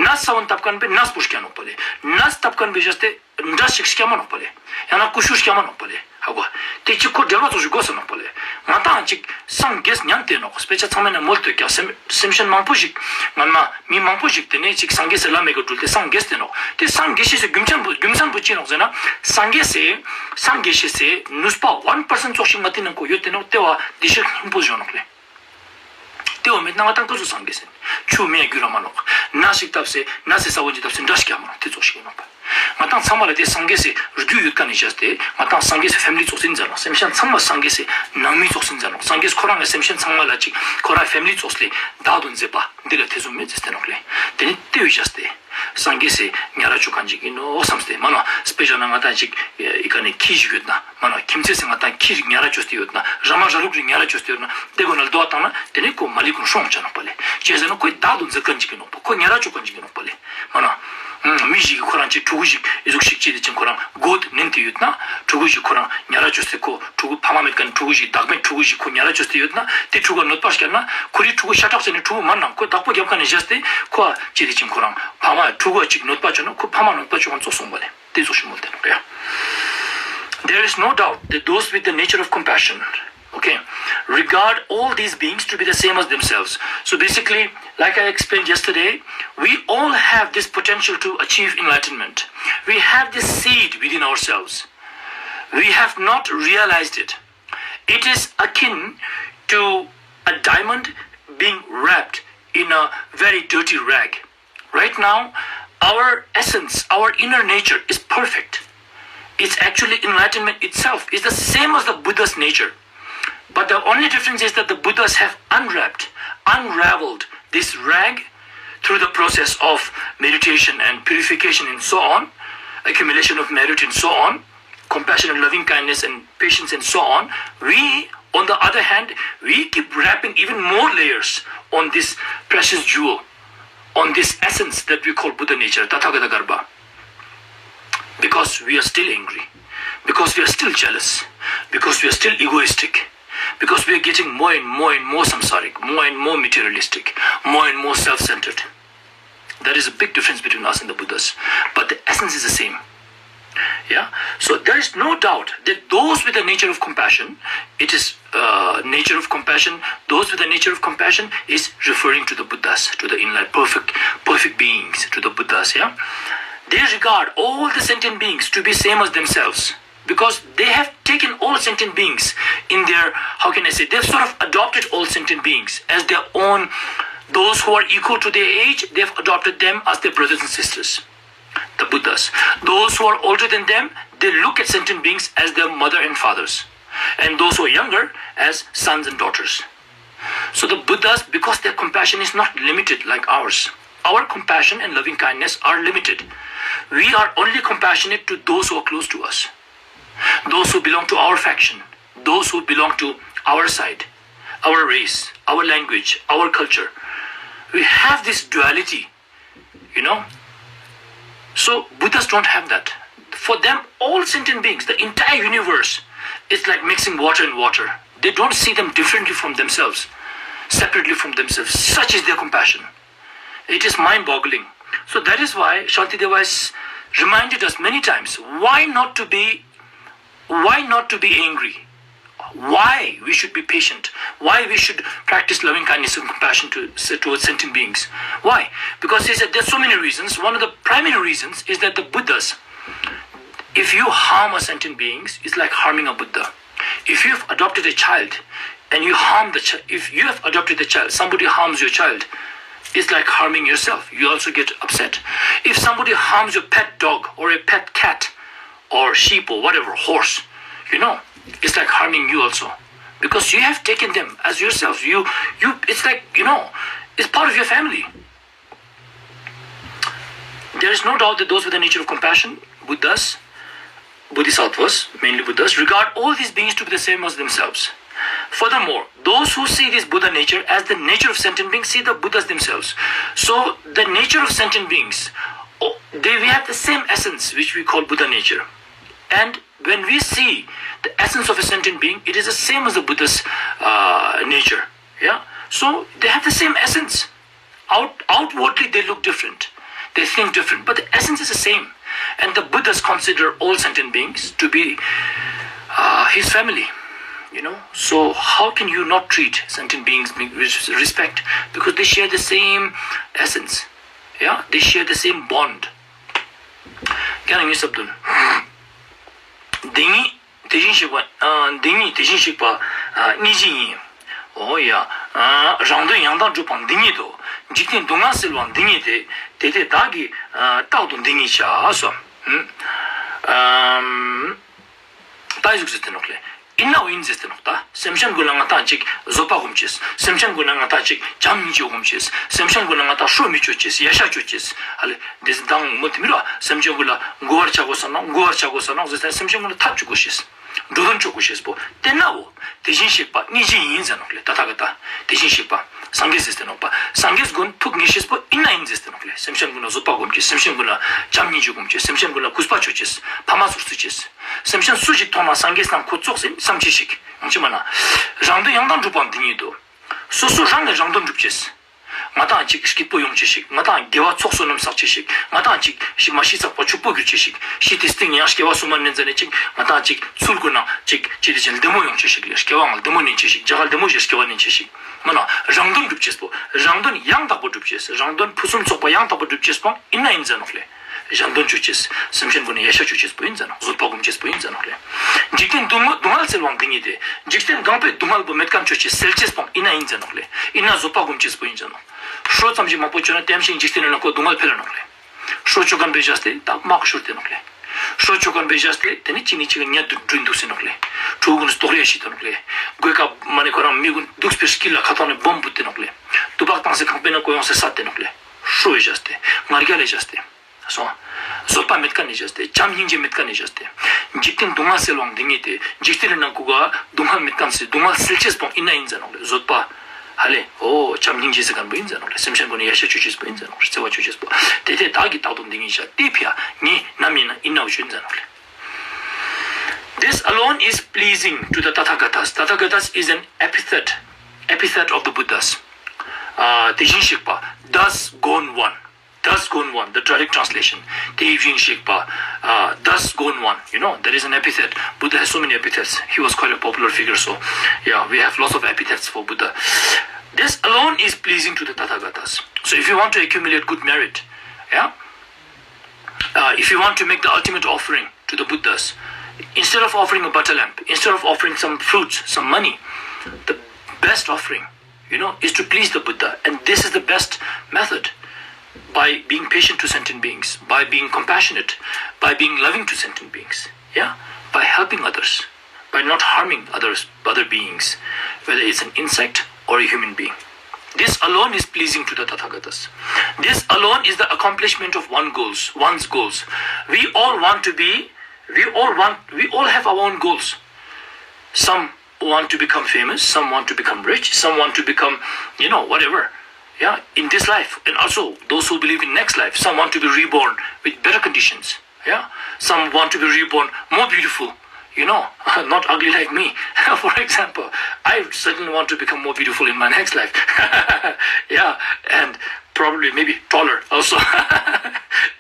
ནས་ས་བོན་བཏབ་ཁན་པོའི་ནས་པོ་སྐྱེ་ནོག་པ་ལེ། ནས་བཏབ་ཁན་པོའི་ཞེས་ཏེ་འབྲས་ཤིག་སྐྱེ་མ་ནོག་པ་ལེ། ཡང་ན་ཀུ་ཤུ་སྐྱེ་མ་ནོག་པ་ལེ། ཧ་གོ། དེ་ཅིག་ཁོ་འབྲེལ་བ་ཙོགས་ཤིག་དགོས་ས་ནོག་པ་ལེ། ང་དང་ཅིག་སངས་རྒྱས་ཉན་ཏེ་ནོག། དཔེ་ཆ་ཚང་མའི་ན་མོལ་ཏེ་ཀྱག། སེམས་སེམས་ཅན་མང་པོ་ཞིག་ང་མ་མི་མང་པོ་ཞིག་དེ་ནས་ཅིག་སངས་རྒྱས་སི་ལམ་མི་ག་འགྲུལ་ཏེ་སངས་རྒྱས་ཏེ་ནོག། དེ་སངས་རྒྱས་ཤེས་སི་རྒྱུ་མཚན་པོ་རྒྱུ་མཚན་པོ་ཅི་ནོག་ཟེར་ན། སངས་རྒྱས་སི་སངས་རྒྱས་ཤེས་སི་ནུས་པ་ཝན་པར་སེན་ཊ་ཙོགས་ཤིག་ང་དེ་ནང་ཁོ་ཡོད་དེ་ནོག། དེ་བ་བདེ་གཤེགས་སྙིང་པོ་ཞུ་ནོག་ལེ། དེ་བོ་མེད་ན་ང་དང་ཀུ་ཟུག་སངས་རྒྱས་སེ་ཆུ་མེ་རྒྱུ་ར་མ་ནོག། ནས་ཤིག་བཏབ་སེ་ནས་སི་ས་བོན་ཅིག་བཏབ་སེ་འབྲས་སྐྱེ་མ་ནོག། དེ་ཙོགས་ཤིག་ཨིན་ནོག་པ། ང་དང་ཚང་མ་ལ་དེ་སངས་རྒྱས་སི་རྒྱུ་ཡོད་ཁན་ནི་བཞག་སྟེ་ང་དང་སངས་རྒྱས་སི་ཕེ་མི་ལི་ཙོགས་ཨིན་ཟེར་ནོག། སེམས་ཅན་ཚང་མ་སངས་རྒྱས་སི་ནང་མི་ཙོགས་ཨིན་ཟེར་ནོག། སངས་རྒྱས་ཁོ་རང་ངི་སེམས་ཅན་ཚང་མ་ལ་ཅིག་ཁོ་རང་ཕེ་མི་ལི་ཙོགས་ལེ་བདག་ཏུ་མཛད་པ་འདི་ལ་ཐེ་ཚོམ་མེད་ཟེར་ཏེ་ནོག་ལེ། དེ་ནི་དེ་བོ་བཞག་སྟེ། སངས་རྒྱས་སི་ཉ་ར་ཅོ་ཁན་ཅིག་ཨིན་ནོག་བསམས་ཏེ་མ་ནོག། དཔེ་བཞག་ན་ང་དང་ཅིག་ཡི་ཀ་ནས་ཁྱི་ཞིག་ཡོད་ན་མ་ནོག། ཁྱིམ་མཚེས་སི་ང་དང་ཁྱི་རིགས་ཉ་ར་ཅོས་ཏེ་ཡོད་ན་ར་མ་ར་ལུག་རིགས་ཉ་ར་ཅོས་ཏེ་ཡོད་ན་དེ་གུན་ལ་རྡོ་བཏང་ན་དེ་ནས་ཁོ་མ་ལི་གུན་ཤོང་ཆ་ནོག་པ་ལེ། ཅི་ཟེར་ན་ཁོའི་བདག་ཏུ་མཛད་ཁན་ཅིག་ཨིན་ནོག་པ། ཁོ་ཉ་ར་ཅོ་ཁན་ཅིག་ཨིན་ནོག་པ་ལེ། མ་ནོག། མི་ཞིག་གི་ཁོ་རང་ཅིག་ཕྲུ་གུ་ཞིག་ཨི་ཟུག་ཞིག་ཅི་དེ་ཅན་ཁོ་རང་གོ་ནན་ཏེ་ཡོད་ན་ཕྲུ་གུ་ཞིག་ཁོ་རང་ཉ་ར་ཅོས་ཏེ་ཁོ་ཕྲུ་གུ་ཕ་མ་མེད་ཁན་ཕྲུ་གུ་ཞིག་བདག་མེད་ཕྲུ་གུ་ཞིག་ཁོ་ཉ་ར་ཅོས་ཏེ་ཡོད་ན་དེ་ཕྲུ་གུ་གནོད་པ་སྐྱལ་ན་ཁོ་རི་ཕྲུ་གུ་ཤ་ཁྲག་ཟེར་ནི་ཕྲུ་གུ་མ་ནང་ཁོ་བདག་པོ་རྒྱབ་ཁན་ནི་བཞག་སྟེ་ཁོ་ཅི་དེ་ཅན་ཁོ་རང་ཕ་མ་ཕྲུ་གུ་ཅིག་གནོད་པ་ཅོ་ན་ཁོ་ཕ་མ་གནོད་པ་ཅོ་ཁན་ཙོགས་སོང་པ་ལེ། དེ་ཙོགས་ཤིག་མོལ་ཏེ་ནོག་ཡ། There is no doubt that those with the nature of compassion, okay, regard all these beings to be the same as themselves. So basically, like I explained yesterday, we all have this potential to achieve enlightenment. We have this seed within ourselves. We have not realized it. It is akin to a diamond being wrapped in a very dirty rag. Right now, our essence, our inner nature is perfect. It's actually enlightenment itself. It's the same as the Buddha's nature. But the only difference is that the Buddhas have unwrapped, unraveled this rag through the process of meditation and purification and so on, accumulation of merit and so on, compassion and loving kindness and patience and so on. We, on the other hand, we keep wrapping even more layers on this precious jewel, on this essence that we call Buddha nature, Tathagata Garbha. Because we are still angry, because we are still jealous, because we are still egoistic, because we are getting more and more and more samsaric, more and more materialistic, more and more self centered. There is a big difference between us and the Buddhas, but the essence is the same. Yeah? So there is no doubt that those with the nature of compassion, it is uh, nature of compassion, those with the nature of compassion is referring to the Buddhas, to the enlightened, perfect, perfect beings, to the Buddhas. Yeah? They regard all the sentient beings to be same as themselves. Because they have taken all sentient beings in their, how can I say, they've sort of adopted all sentient beings as their own. Those who are equal to their age, they've adopted them as their brothers and sisters. The Buddhas. Those who are older than them, they look at sentient beings as their mother and fathers. And those who are younger, as sons and daughters. So the Buddhas, because their compassion is not limited like ours, our compassion and loving kindness are limited. We are only compassionate to those who are close to us. Those who belong to our faction, those who belong to our side, our race, our language, our culture. We have this duality, you know. So Buddhas don't have that. For them, all sentient beings, the entire universe, it's like mixing water and water. They don't see them differently from themselves. separately from themselves. Such is their compassion. It is mind boggling. So that is why Shantideva has reminded us many times, why not to be, why not to be angry? Why we should be patient? Why we should practice loving kindness and compassion to, towards sentient beings? Why? Because he said there's so many reasons. One of the primary reasons is that the Buddhas, if you harm a sentient beings, it's like harming a Buddha. If you have adopted a child and you harm the child, if you have adopted a child, somebody harms your child, it's like harming yourself. You also get upset. If somebody harms your pet dog or a pet cat or sheep or whatever, horse, you know, it's like harming you also. Because you have taken them as yourself. You, you, it's like, you know, it's part of your family. There is no doubt that those with the nature of compassion, Buddhas, Bodhisattvas, mainly Buddhas, regard all these beings to be the same as themselves. Furthermore, those who see this Buddha nature as the nature of sentient beings see the Buddhas themselves. So, the nature of sentient beings, oh, they, we have the same essence, which we call Buddha nature. And when we see the essence of a sentient being, it is the same as the Buddha's uh, nature. Yeah? So, they have the same essence. Out, outwardly, they look different. They think different, but the essence is the same. And the Buddhas consider all sentient beings to be uh, his family. You know, so how can you not treat sentient beings with respect? Because they share the same essence. Yeah, they share the same bond. ཁྱེད་རང་ངི་སབ་དུན། འདི་ཉིད་དེ་བཞིན་གཤེགས་པ། ཨ། འདི་ཉིད་དེ་བཞིན་གཤེགས་པ། ཨ། སྙིང་རྗེ་ཡིན། འོ་ཡ། ཨ། རང་དོན་ཡང་དག་སྒྲུབ་པའང་འདི་ཉིད་དོ། འཇིག་རྟེན་སྡུག་བསྔལ་སེལ་བའང་འདི་ཉིད་དེ། དེ་དེ་བདག་གིས། ཨ། རྟག་ཏུ་འདི་ཉིད་བྱ་སོ། ཨམ། ད་ཡི་ཟུག་ཟེར་ཏེ་ནོག་ལེ། ཨིན་ནའོ་ཨིན་ཟེར་ཏེ་ནོག་ད། སེམས་ཅན་ཀུན་ལ་ང་ཏང་ཅིག་བཟོད་པ་སྒོམ་ཅེས། སེམས་ཅན་ཀུན་ལ་ང་ཏང་ཅིག་བྱམས་སྙིང་རྗེ་སྒོམ་ཅེས། སེམས་ཅན་ཀུན་ལ་ང་ཏང་ཧྲོ་མི་ཅོ་ཅེས། ཡ་ཤ་ཅོ་ཅེས། ཧ་ལེ། དེ་ཟེར་དང་མོ་དེ་མི་རོ། སེམས་ཅན་ཀུན་ལ་མགུ་བར་ཆ་དགོས་ས་ནོག་མགུ་བར་ཆ་དགོས་ས་ནོག་ཟེར་ཏེ་སེམས་ཅན་ཀུན་ལ་ཐབས་ཅོ་དགོས་ཤེས། འགྲོ་དོན་ཅོ་དགོས་ཤེས་པོ། དེ་ནའོ། དེ་བཞིན་གཤེགས་པ་སྙིང་རྗེ་ཡིན་ཟེར་ནོག་ལེ། ད་ཐ་ག་ད། དེ་བཞིན་གཤེགས་པ། སངས་རྒྱས་ཟེར་ཏེ་ནོག་པ། སངས་རྒྱས་མགོན་ཐུགས་ངེས་ཤེས་པོ་ཨིན་ན་ཨིན་ཟེར་ཏེ་ནོག་ལེ། སེམས་ཅན་ཀུན་ལ་བཟོད་པ་སྒོམ་ཅེས། སེམས་ཅན་ཀུན་ལ་བྱམས་སྙིང་རྗེ་སྒོམ་ཅེས། སེམས་ཅན་ཀུན་ལ་གུས་པ་ཅོ་ཅེས། ཕ་མ་ཚུར་བརྩི་ཅེས། སེམས་ཅན་སུ་ཞིག་མཐོང་ན་སངས་རྒྱས་སང་ཁོ་ཙོགས་ཨིན་བསམ་ཅེས་ཤིག་ཡོང་ཅེས་མ་ན། རང་དོན་ཡང་དག་སྒྲུབ་པའང་འདི་ཉིད་དོ། སོ་སོ་རང་གི་རང་དོན་སྒྲུབ་ཅེས། ང་ཏང་ཅིག་སྐྱིད་པོ་ཡོང་ཅེས་ཤིག་ང་ཏང་དགེ་བ་ཚོགས་བསོད་ནམས་བསགས་ཅེས་ཤིག་ང་ཏང་ཅིག་ཤི་མ་ཤི་ཚག་པ་ཕྱུག་པོ་གྱུར་ཅེས་ཤིག་ཤི་དེ་སྟིང་ཡང་སྐྱེ་བ་སོ་མ་ནན་ཙ་ནེ་ཅིག་ང་ཏང་ཅིག་ཚུལ་ཀུན་ན་ཅིག་ཅི་དེ་ཅན་ལྡེ་མོ་ཡོང་ཅེས་ཤིག་ལེ། སྐྱེ་བ་ང་ལྡེ་མོ་ནན་ཅེས་ཤིག་རྒྱ་གར་ལྡེ་མོ་ཞེས་སྐྱེ་བ་ནན་ཅེས་ཤིག་མ་ན། རང་དོན་སྒྲུབ་ཅེས་པོ། རང་དོན་ཡང་དག་པོ་སྒྲུབ་ཅེས། རང་དོན་ཕུན་སུམ་ཚོགས་པ་ཡང་དག་པོ་སྒྲུབ་ཅེས་པོ་ཨིན་ན་ཨིན་ཟེར་ནོག་ལེ། གཞན་དོན་ཅོ་ཅེས། སེམས་ཅན་ཀུན་ནི་ཡ་ཤ་ཅོ་ཅེས་པོ་ཨིན་ཟེར་ནོག་བཟོད་པ་སྒོམ་ཅེས་པོ་ཨིན་ཟེར་ནོག་ལེ། འཇིག་རྟེན་སྡུག་བསྔལ་སྡུག་བསྔལ་སེལ་བའང་འདི་ཉིད་དེ། འཇིག་རྟེན་གང་པོའི་སྡུག་བསྔལ་པོ་མེད་ཁན་ཅོ་ཅེས་སེལ་ཅེས་པོ་ཨིན་ན་ཨིན་ཟེར་ནོག་ལེ། ཨིན་ན་བཟོད་པ་སྒོམ་ཅེས་པོ་ཨིན་ཟེར་ནོག་ཧྲོ་ཙམ་ཞིག་མང་པོ་ཅོ་ན་དེམ་ཞིག་འཇིག་རྟེན་ནི་ནང་ཁོ་སྡུག་བསྔལ་འཕེལ་ལ་ནོག་ལེ། ཧྲོ་ཅོ་ཁན་པེ་ཞག་སྟེ་ད་མག་ཤོར་ཏེ་ནོག་ལེ། ཧྲོ་ཅོ་ཁན་པེ་ཞག་སྟེ་དེ་ནི་ཅི་ནི་ཅི་ག་ཉལ་དུ་འགྲོ་འདུག་སེ་ནོག་ལེ། ཕྲུ་གུ་ཀུན་ལྟོགས་རེ་ཤི་ཏེ་ནོག་ལེ། གོས་ཀ་མ་ནི་ཁོ་རང་མི་ཀུན་འདུག་སྤེ་སྐྱིལ་ལ་ཁ་ཐོག་ནེ་སྦོམ་བུད་དེ་ནོག་ལེ། ཏུ་པག་བཏང་སེ་ཁང་པའི་ནང་ཁོ་ཡོང་སེ་སད་དེ་ནོག་ལེ། ཧྲོ་བའི་ཞག་སྟེ། ང་རྒྱལ་ལེ་ཞག་སྟེ། སོང་། བཟོད་པ་མེད་ཁན་ནི་ཞག་སྟེ། བྱམས་སྙིང་རྗེ་མེད་ཁན་ནི་ཞག་སྟེ། འཇིག་རྟེན་སྡུག་བསྔལ་སེལ་བའང་འདི་ཉིད་དེ། འཇིག་རྟེན་ནི་ནང་ཁོ་ག་སྡུག་བསྔལ་མེད་ཁན་སེ་སྡུག་བསྔལ་སེལ་ཅེས་པོ་ཨིན་ན་ཨིན་ཟེར་ནོག་ལེ། བཟོད་པ། ཧ་ལེ། འོ། བྱམས་སྙིང་རྗེ་ཟེར་ཁན་པོ་ཨིན་ཟེར་ནོག་ལེ། སེམས་ཅན་ཀུན་ནི་ཡ་ཤ་ཅོ་ཅེས་པོ་ཨིན་ཟེར་ནོག་ལེ། བརྩེ་བ་ཅོ་ཅེས་པོ། དེ་དེ་བདག་གིས་རྟག་ཏུ་འདི་ཉིད་བྱ། དེ་ཕི་ཡ་ངས་ནམ་ཡིན་ན་ཨིན་ན་འོ་ཅོ་ཨིན་ཟེར་ནོག་ལེ། This alone is pleasing to the Tathagatas. Tathagatas is an epithet, epithet of the Buddhas. ཨ། དེ་བཞིན་གཤེགས་པ། Thus gone one. Thus gone one, the direct translation. དེ་བཞིན་གཤེགས་པ། Uh, thus gone one. You know, there is an epithet. Buddha has so many epithets. He was quite a popular figure, so yeah, we have lots of epithets for Buddha. This alone is pleasing to the Tathagatas. So if you want to accumulate good merit, yeah, uh, if you want to make the ultimate offering to the Buddhas, instead of offering a butter lamp, instead of offering some fruits, some money, the best offering, you know, is to please the Buddha. And this is the best method, by being patient to sentient beings, by being compassionate, by being loving to sentient beings, yeah, by helping others, by not harming others, other beings, whether it's an insect or a human being. This alone is pleasing to the Tathagatas. This alone is the accomplishment of one goals, one's goals. We all want to be, we all want, we all have our own goals. Some want to become famous, some want to become rich, some want to become, you know, whatever. Yeah, in this life, and also those who believe in next life, some want to be reborn with better conditions. Yeah, some want to be reborn more beautiful. you know, not ugly like me. For example, I certainly want to become more beautiful in my next life. Yeah, and probably maybe taller also.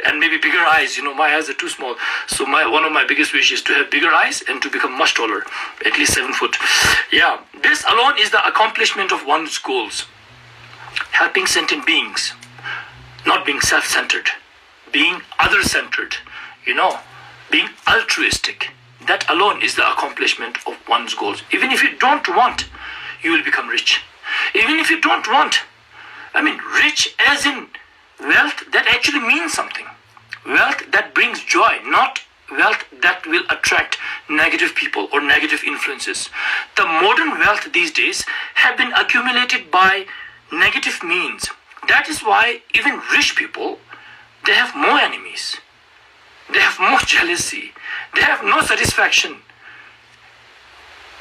And maybe bigger eyes. You know, my eyes are too small. So my one of my biggest wishes is to have bigger eyes and to become much taller, at least seven foot. Yeah, this alone is the accomplishment of one's goals. Helping sentient beings, not being self-centered, being other-centered, you know, being altruistic. That alone is the accomplishment of one's goals. Even if you don't want, you will become rich. Even if you don't want, I mean, rich as in wealth that actually means something. Wealth that brings joy, not wealth that will attract negative people or negative influences. The modern wealth these days have been accumulated by negative means. That is why even rich people, they have more enemies. They have more jealousy. They have no satisfaction.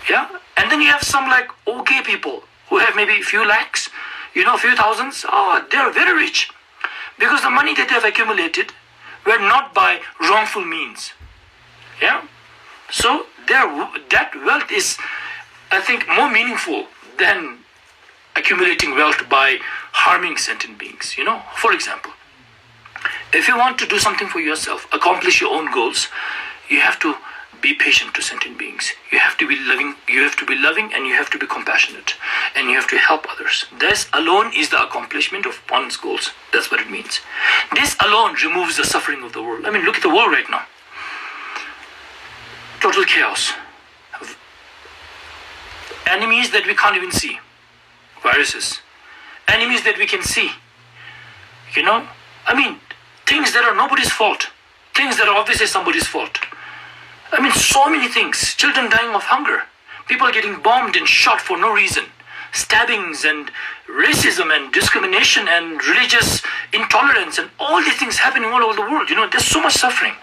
Yeah? And then you have some, like, okay people who have maybe few lakhs, you know, few thousands. Oh, they're very rich because the money that they have accumulated were not by wrongful means. Yeah? So their, that wealth is, I think, more meaningful than accumulating wealth by harming sentient beings. You know, for example, if you want to do something for yourself, accomplish your own goals, you have to be patient to sentient beings. You have to be loving, you have to be loving, and you have to be compassionate, and you have to help others. This alone is the accomplishment of one's goals. That's what it means. This alone removes the suffering of the world. I mean, look at the world right now. Total chaos. Enemies that we can't even see. Viruses. Enemies that we can see. You know? I mean, things that are nobody's fault. Things that are obviously somebody's fault. I mean, so many things. Children dying of hunger. People getting bombed and shot for no reason. Stabbings and racism and discrimination and religious intolerance and all these things happening all over the world. You know, there's so much suffering.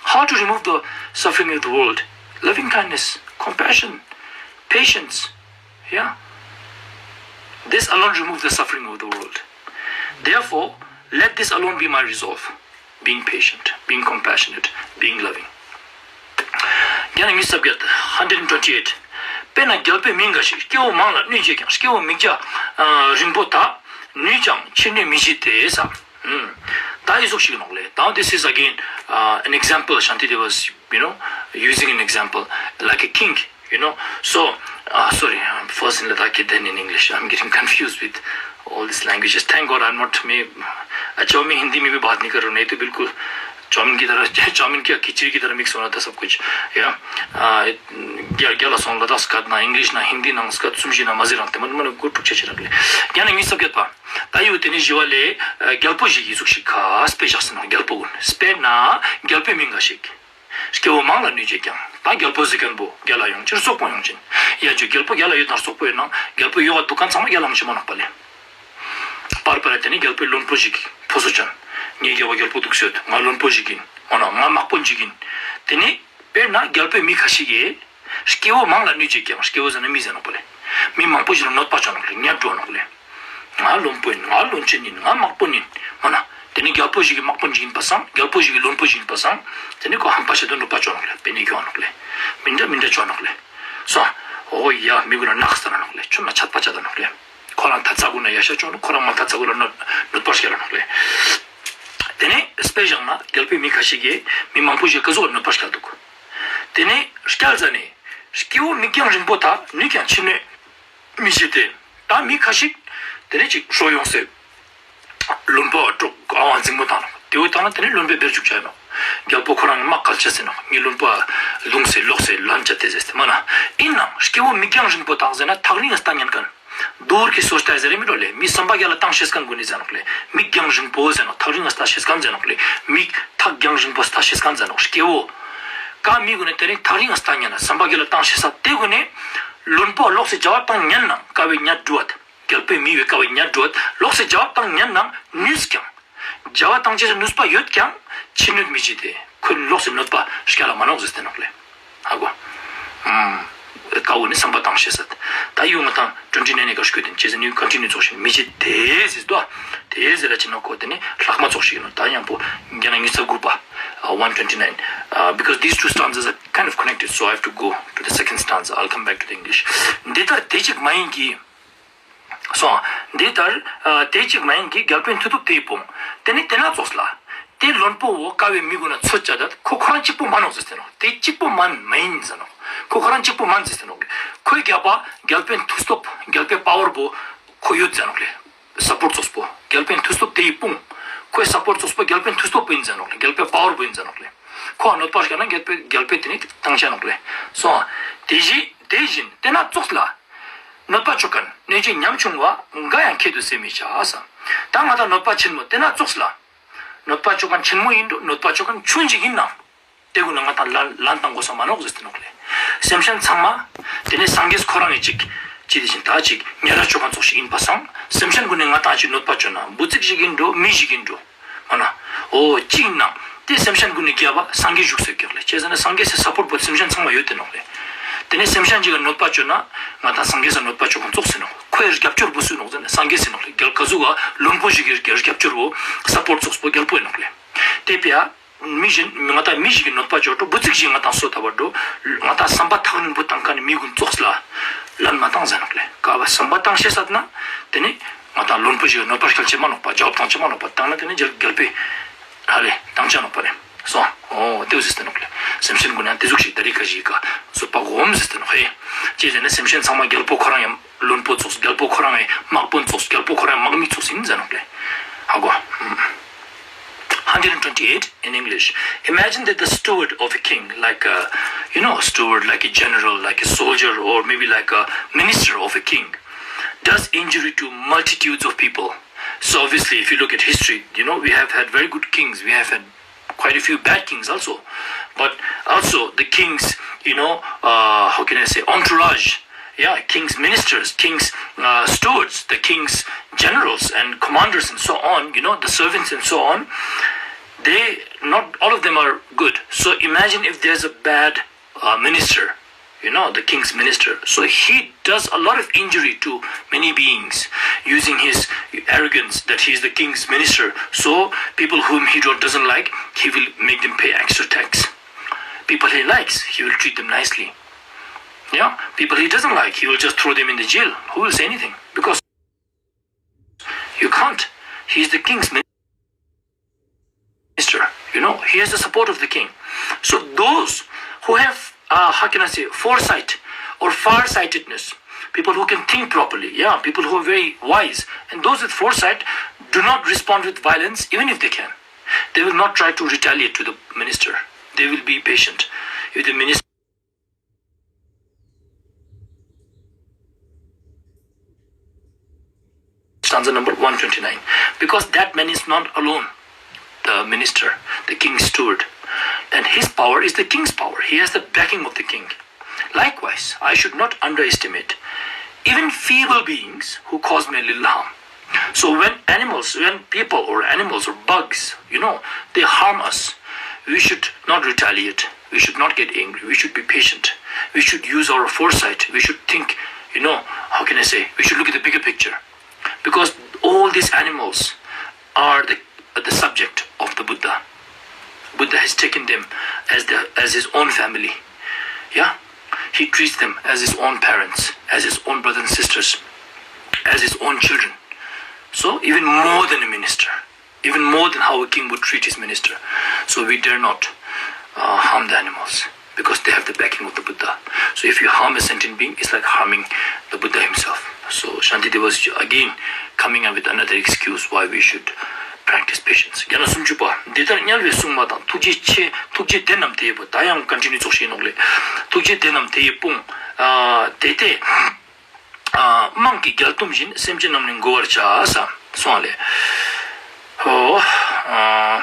How to remove the suffering of the world? Loving kindness, compassion, patience. Yeah? This alone removes the suffering of the world. Therefore, let this alone be my resolve. Being patient, being compassionate, being loving. རྒྱ་ནག་གཉིས་སུ་བརྒྱད། Hundred and twenty-eight. དཔེར་ན་རྒྱལ་པོའི་མིང་འགའ་ཞིག་སྐྱེ་བོ་མང་ལ་གནོད་བྱེད་ཀྱང་། སྐྱེ་བོ་མིག་རྒྱ་རིང་པོ་དག་ནུས་ཀྱང་ཕྱིར་གནོད་མི་བྱེད་དེ་ཟེར། ཨུམ། ད་འི་ཟུག་ཞིག་ནོག་ལེ། Now this is again, uh, an example. Shantideva was, you know, using an example like a king, you know. So, uh, sorry, I'm first in Ladakhi, then in English. I'm getting confused with all these languages. Thank God I'm not, मैं, अच्छा, मैं हिंदी में भी बात नहीं कर रहा हूँ, नहीं तो बिल्कुल चाउमीन की तरह, चाउमीन की खिचड़ी की तरह मिक्स होना था सब कुछ। या, आ, རྒྱ་རྒྱ་ལ་སོང་ལ་དྭགས་སྐད་ན་ཨིང་ལིཤ་ན་ཧིན་དི་ན་སྐད་གསུམ་བཞི་ན་མ་ཟེར་རང་ཏེ་མ་མ་ན་གོ་དཀྲུག་ཆ་ཆེ་རག་ལེ། རྒྱ་ནག་གཉིས་སུ་བརྒྱད་པ། ད་ཡོད་དེ་ནི་ཞི་བ་ལྷས་རྒྱལ་པོ་ཞིག་གི་གཟུགས་ཤིག་ཁ་དཔེ་བཞག་ཟེར་ན་རྒྱལ་པོ་ཀུན། དཔེར་ན་རྒྱལ་པོའི་མིང་འགའ་ཞིག་སྐྱེ་བོ་མང་ལ་གནོད་བྱེད་ཀྱང་། ད་རྒྱལ་པོ་ཟེར་མཁན་པོ་རྒྱལ་ལ་ཡོང་ཕྱིར་སོག་པོ་ཡོང་ཕྱིན། ཡ་ཇུ་རྒྱལ་པོ་རྒྱལ་ལ་ཡོད་ན་སོག་པོ་ཡོད་ན་རྒྱལ་པོ་ཡོད་པ་འདུག་མཁན་ཚང་མ་རྒྱལ་ལ་ཡོང་ཕྱིན་མ་ནོག་པ་ལེ། པར་པར་དེ་ནི་རྒྱལ་པོའི་བློན་པོ་ཞིག་ཕོ་སོ་ཅན། ངའི་རྒྱལ་པོ་རྒྱལ་པོ་འདུག་སོད། ང་བློན་པོ་ཞིག་ཡིན། འོ་ན་ང་དམག་དཔོན་ཞིག་ཡིན། དེ་ནི་དཔེར་ན་རྒྱལ་པོའི་མི་ཁ་ཤས་ཀྱིས་སྐྱེ་བོ་མང་ལ་གནོད་བྱེད་ཀྱང་། སྐྱེ་བོ་ཟེར་ན་མི་ཟེར་ནོག་པ་ལེ། མི་མང་པོ་ཞིག་ལ་གནོད་པ་བྱོན་ནོག་ལེ། ཉར་འགྲོ་ནོག་ལེ། ང་བློན་པོ་ཡིན། ང་བློན་ཆེན་ཡིན། ང་དམག་དཔོན་ཡིན། འོ་ན་དེ་ནི་རྒྱལ་པོ་ཞིག་གི་དམག་དཔོན་ཞིག་ཡིན་པ་སང་། རྒྱལ་པོ་ཞིག་གི་བློན་པོ་ཞིག་ཡིན་པ་སང་། དེ་ནི་ཁོ་ཧམ་པ་བྱེད་དུ་གནོད་པ་བྱོན་ནོག་ལེ། དཔེ་ནི་གྱོང་ནོག་ལེ། མི་འདྲ་མི་འདྲ་བྱོན་ནོག་ལེ། སོ། འོ་ཡ་མི་གུན་ན་ནགས་ས་ན་ནོག་ལེ། ཆུ་ན་ཆད་པ་ཆད་ད་ནོག་ལེ། ཁོ་རང་ཐ་ཚ་གུན་ན་ཡ་ཤ་བྱོན་ནོག། ཁོ་རང་མ་ཐ་ཚ་གུན་ལ་གནོད་གནོད་པ་སྐྱལ་ལ་ནོག་ལེ། དེ་ནི་དཔེ་བཞག་ན་རྒྱལ་པོའི་མི་ཁ་ཤས་ཀྱིས་མི་མང་པོ་ཞིག་ག་ཟུག་གནོད་པ་སྐྱལ་འདུག། དེ་ནི་སྐྱལ་ཟ་ནི། སྐྱེ་བོ་མིག་རྒྱང་རིང་པོ་དག་ནུས་ཀྱང་ཕྱིར་གནོད་མི་བྱེད་དེ། ད་མི་ཁ་ཤས་དེ་ནི་ཅིག་ཧྲོ་ཡོང་སེ། བློན་པོ་ཨ་ཀྲོག་ཨ་ཝང་འཛིང་མོ་བཏང་ནོག། དེ་བོ་བཏང་ན་དེ་ནི་བློན་པོའི་བེར་བཅུག་ཆ་ཡིན་ནོག། རྒྱལ་པོ་ཁོ་རང་ངི་དམག་གལ་ཆེ་ཟེར་ནོག། ངའི་བློན་པོ་ལུང་སེ་ལོག་སེ་ལན་ཆ་དེ་ཟེར་ཏེ་མ་ན། ཡིན་ནའང་སྐྱེ་བོ་མིག་རྒྱང་རིང་པོ་དག་ཟེར་ན་ཐག་རིང་ང་ལྟ་ཉན་མཁན། दूर की सोचता है ཟེར་རེ་མི་འགྲོ་ལེ། མི་བསམ་པ་རྒྱ་ལ་བཏང་ཤེས་མཁན་གུན་ནི་ཟེར་ནོག་ལེ། མིག་རྒྱང་རིང་པོ་ཟེར་ནོག། ཐག་རིང་ང་ལྟ་ཤེས་མཁན་ཟེར་ནོག་ལེ། མིག་ཐག་རྒྱང་རིང་པོ་ལྟ་ཤེས་མཁན་ཟེར་ནོག། སྐྱེ་བོ། ཀ་མི་གུན་ནི་དེ་རིང་ཐག་རིང་ང་ལྟ་ཉན་ན་བསམ་པ་རྒྱ་ལ་བཏང་ཤེས་ས་དེ་གུན་ནི། བློན་པོ་ལོག་སེ་རྒྱབ་བཏང་ཉན་ནའང་ཀ་བོའི་ཉ་དྲུ་བ། རྒྱལ་པོའི་མི་བོའི་ཀ་བོའི་ཉ་དྲུ་བ་ལོག་སེ་རྒྱབ་བཏང་ཉན་ནའང་ནུས་ཀྱང་། རྒྱབ་བཏང་ཅེས་སི་ནུས་པ་ཡོད་ཀྱང་ཕྱིར་གནོད་མི་བྱེད་དེ། ཁོ་ལོག་སེ་གནོད་པ་སྐྱལ་ལ་མ་ནོག་ཟེར་ཏེ་ནོག་ལེ། ཧ་གོ། ཨམ། ཀ་བོ་ནི་བསམ་པ་བཏང་ཤེས་ས། ད་ཡོང་ང་དང་ཊུ་ཝེན་ཊི་ནའིན་ནི་ཀ་ཤོད་དེ་ཅེས་ནི་ཀོན་ཊི་ནིའུ་ཙོགས་ཤིག་མི་བྱེད་དེ་ཟེར་དོ། དེ་ཟེར་ར་ཅི་ན་ཁོ་དེ་ནི་ལྷག་མ་ཙོགས་ཤིག་ཡིན་ནོག། ད་ཡང་པོ་རྒྱ་ནག་གཉིས་སུ་དགུ་པ། Uh, one twenty-nine. Uh, because these two stanzas are kind of connected. So I have to go to the second stanza. I'll come back to the English. འདི་ལྟར་དེ་གཅིག་མ་ཡིན་གྱི། སོང་། འདི་ལྟར་ཨ་དེ་གཅིག་མ་ཡིན་གྱི། རྒྱལ་པོའི་མཐུ་སྟོབས་དེ་ཡིས་སྤུངས། དེ་ནི་དེ་ན་ཙོགས་ལ། དེ་བློན་པོ་བོ་ཀ་བའི་མི་གུན་ན་ཚོད་བཅད་ད། ཁོ་ཁོ་རང་གཅིག་པོ་མན་ནོག་ཟེར་ཏེ་ནོག་དེ་གཅིག་པོ་མན་མ་ཡིན་ཟེར་ནོག་ཁོ་ཁོ་རང་གཅིག་པོ་མན་ཟེར་ཏེ་ནོག་ཁོའི་རྒྱབ་པ་རྒྱལ་པོའི་མཐུ་སྟོབས། རྒྱལ་པོའི་པ་ཝར་བོ་ཁོ་ཡོད་ཟེར་ནོག་ལེ། སཔོརྚ་ཙོགས་པོ། རྒྱལ་པོའི་མཐུ་སྟོབས་དེ་ཡིས་སྤུངས། ཁོའི་སཔོརྚ་ཙོགས་པོ་རྒྱལ་པོའི་མཐུ་སྟོབས་པོ་ཡིན་ཟེར་ནོག་ལེ། རྒྱལ་པོའི་པ་ཝར་པོ་ཡིན་ཟེར་ནོག་ལེ། ཁོ་གནོད་པ་ཤར་ན་རྒྱལ་པོའི་རྒྱལ་པོའི་དེ་ནི་བཏང་ཆ་ནོག་ལེ། སོང་། དེ་བཞིན་དེ་བཞིན་དེ་ན་ཙོགས་ལ། གནོད་པ་བཅོ་མཁན་གནོད་བྱེད་ཉམ་ཆུང་བ། འགའ་ཡང་ཁྱད་དུ་གསོད་མི་བྱ་ཟེར། ད་ང་དང་གནོད་པ་ཆེན་མོ་དེ་ན་ཙོགས་ལ། གནོད་པ་བཅོ་མཁན་ཆེན་མོ་ཡིན་འགྲོ། གནོད་པ་བཅོ་མཁན་ཆུང་ཅིག་ཡིན་ན། དེ་གུན་ན་ང་དང་ལན་ལན་བཏང་དགོས་ས་མན་ནོག་ཟེར་ཏེ་ནོག་ལེ། སེམས་ཅན་ཚང་མ། དེ་ནི་སངས་རྒྱས་ཁོ་རང་ངི་ཅིག་ཅི་དེ་བཞིན་ད་ཅིག་ཉེ་ར་བཅོ་མཁན་ཙོགས་ཤིག་ཡིན་པ་སང་། སེམས་ཅན་གུན་ནི་ང་དང་ཅིག་གནོད་པ་བཅོ་ན། འབུ་ཙིག་ཞིག་ཡིན་འགྲོ། མི་ཞིག་ཡིན་འགྲོ། མ་ན། འོ་ཅི་ཡིན་ན། དེ་སེམས་ཅན་གུན་ནི་རྒྱབ་པ་སངས་རྒྱས་བཞུགས་སེ་ཀྱག་ལེ། ཅི་ཟེར་ན་སངས་རྒྱས་སི་སཔོརྚ་པོ་སེམས་ཅན་ཚང་མ་ཡོད་དེ་ནོག་ལེ། དེ་ནི་སེམས་ཅན་ཅིག་ག་གནོད་པ་བཅོ་ན། ང་དང་སངས་རྒྱས་སི་གནོད་པ་བཅོ་མཁན་ཙོགས་ཡིན་ནོག་ཁོའི་རྒྱབ་སྐྱོར་བོ་སུ་ཡིན་ནོག་ཟེར་ན་སངས་རྒྱས་ཡིན་ནོག་ལེ། རྒྱལ་ཁ་ཟུག་ག་བློན་པོ་ཞིག་གི་རྒྱབ་སྐྱོར་བོ་སཔོརྚ་ཙོགས་པོ་རྒྱལ་པོ་ཡིན་ནོག་ལེ། དེ་པེ་ཡ། མི་གཞན་ང་དང་མི་ཞིག་གི་གནོད་པ་བཅོ་འགྲོ། འབུ་ཙིག་ཞིག་ང་དང་གསོད་ད་བར་འགྲོ། ང་དང་བསམ་པ་ཐག་རིང་པོ་བཏང་མཁན་ནི་མི་གུན་ཙོགས་ལ་ལན་མ་བཏང་ཟེར་ནོག་ལེ། ཀ་བ་བསམ་པ་བཏང་ཤེས་ས་ན། དེ་ནི་ང་དང་བློན་པོ་ཞིག་གི་གནོད་པ་སྐྱལ་ཅེས་མན་ནོག་པ། རྒྱབ་བཏང་ཅེས་མན་ནོག་པ། བཏང་ན་དེ་ནི་རྒྱལ་རྒྱལ་པོའི་ཧ་ལེ་བཏང་ཅེས་ནོག་པ་རེ། སོང་། འོ་དེ་བོ་ཟེར་ཏེ་ནོག་ལེ། སེམས་ཅན་གུན་ན་དེ་ཟུག་ཞིག་ད་རེས་ཀ་ཞིག་ག་བཟོད་པ་སྒོམ་ཟེར་ཏེ་ནོག་ཧེ། ཅི་ཟེར་ན་སེམས་ཅན་ཚང་མ་རྒྱལ་པོ་ཁོ་རང་ཡང་བློན་པོ་ཙོགས། རྒྱལ་པོ་ཁོ་རང་ངི་དམག་དཔོན་ཙོགས། རྒྱལ་པོ་ཁོ་རང་ངི་དམག་མི་ཙོགས་ཡིན་ཟེར་ནོག་ལེ། ཧ་གོ། Hundred and twenty-eight in English. Imagine that the steward of a king, like a, you know, a steward, like a general, like a soldier, or maybe like a minister of a king, does injury to multitudes of people. So obviously, if you look at history, you know, we have had very good kings, we have had quite a few bad kings also. But also the king's, you know, uh, how can I say, entourage. Yeah, king's ministers, king's uh, stewards, the king's generals and commanders and so on, you know, the servants and so on. They, not all of them are good. So imagine if there's a bad uh, minister, you know, the king's minister. So he does a lot of injury to many beings using his arrogance that he is the king's minister. So people whom he don't, doesn't like, he will make them pay extra tax. People he likes, he will treat them nicely. Yeah, people he doesn't like, he will just throw them in the jail. Who will say anything? Because you can't. He is the king's minister. You know, he has the support of the king. So those who have, uh, how can I say, foresight or farsightedness, people who can think properly, yeah, people who are very wise, and those with foresight do not respond with violence, even if they can. They will not try to retaliate to the minister. They will be patient. If the minister Stanza number one twenty-nine. Because that man is not alone, the minister, the king's steward, and his power is the king's power. He has the backing of the king. Likewise, I should not underestimate even feeble beings who cause me a little harm. So when animals, when people or animals or bugs, you know, they harm us, we should not retaliate. We should not get angry. We should be patient. We should use our foresight. We should think, you know, how can I say? We should look at the bigger picture. Because all these animals are the, the subject of the Buddha. Buddha has taken them as the, as his own family. Yeah? He treats them as his own parents, as his own brothers and sisters, as his own children. So, even more than a minister, even more than how a king would treat his minister. So, we dare not uh, harm the animals because they have the backing of the Buddha. So, if you harm a sentient being, it's like harming the Buddha himself. So, Shantideva is again coming up with another excuse why we should practice patience. རྒྱ་ནག་སུམ་ཅུ་པ། འདི་ལྟར་དམྱལ་བའི་སྲུང་མ་དང་། ཐུགས་རྗེ་ཆེ། ཐུགས་རྗེ་དེ་རྣམས་དེ་ཡི་བུ། ད་ཡང་ཀོན་ཊི་ནིའུ་ཙོགས་ཤིག་ཡིན་ནོག་ལེ། ཐུགས་རྗེ་དེ་རྣམས་དེ་ཡི་དཔུང་། ཨ་དེ་སྟེ། ཨ་དམངས་ཀྱི་རྒྱལ་གཏུམ་བཞིན། སེམས་ཅན་རྣམས་ནི་མགུ་བར་བྱ། ས་སོང་ལེ། ཧོ། ཨ་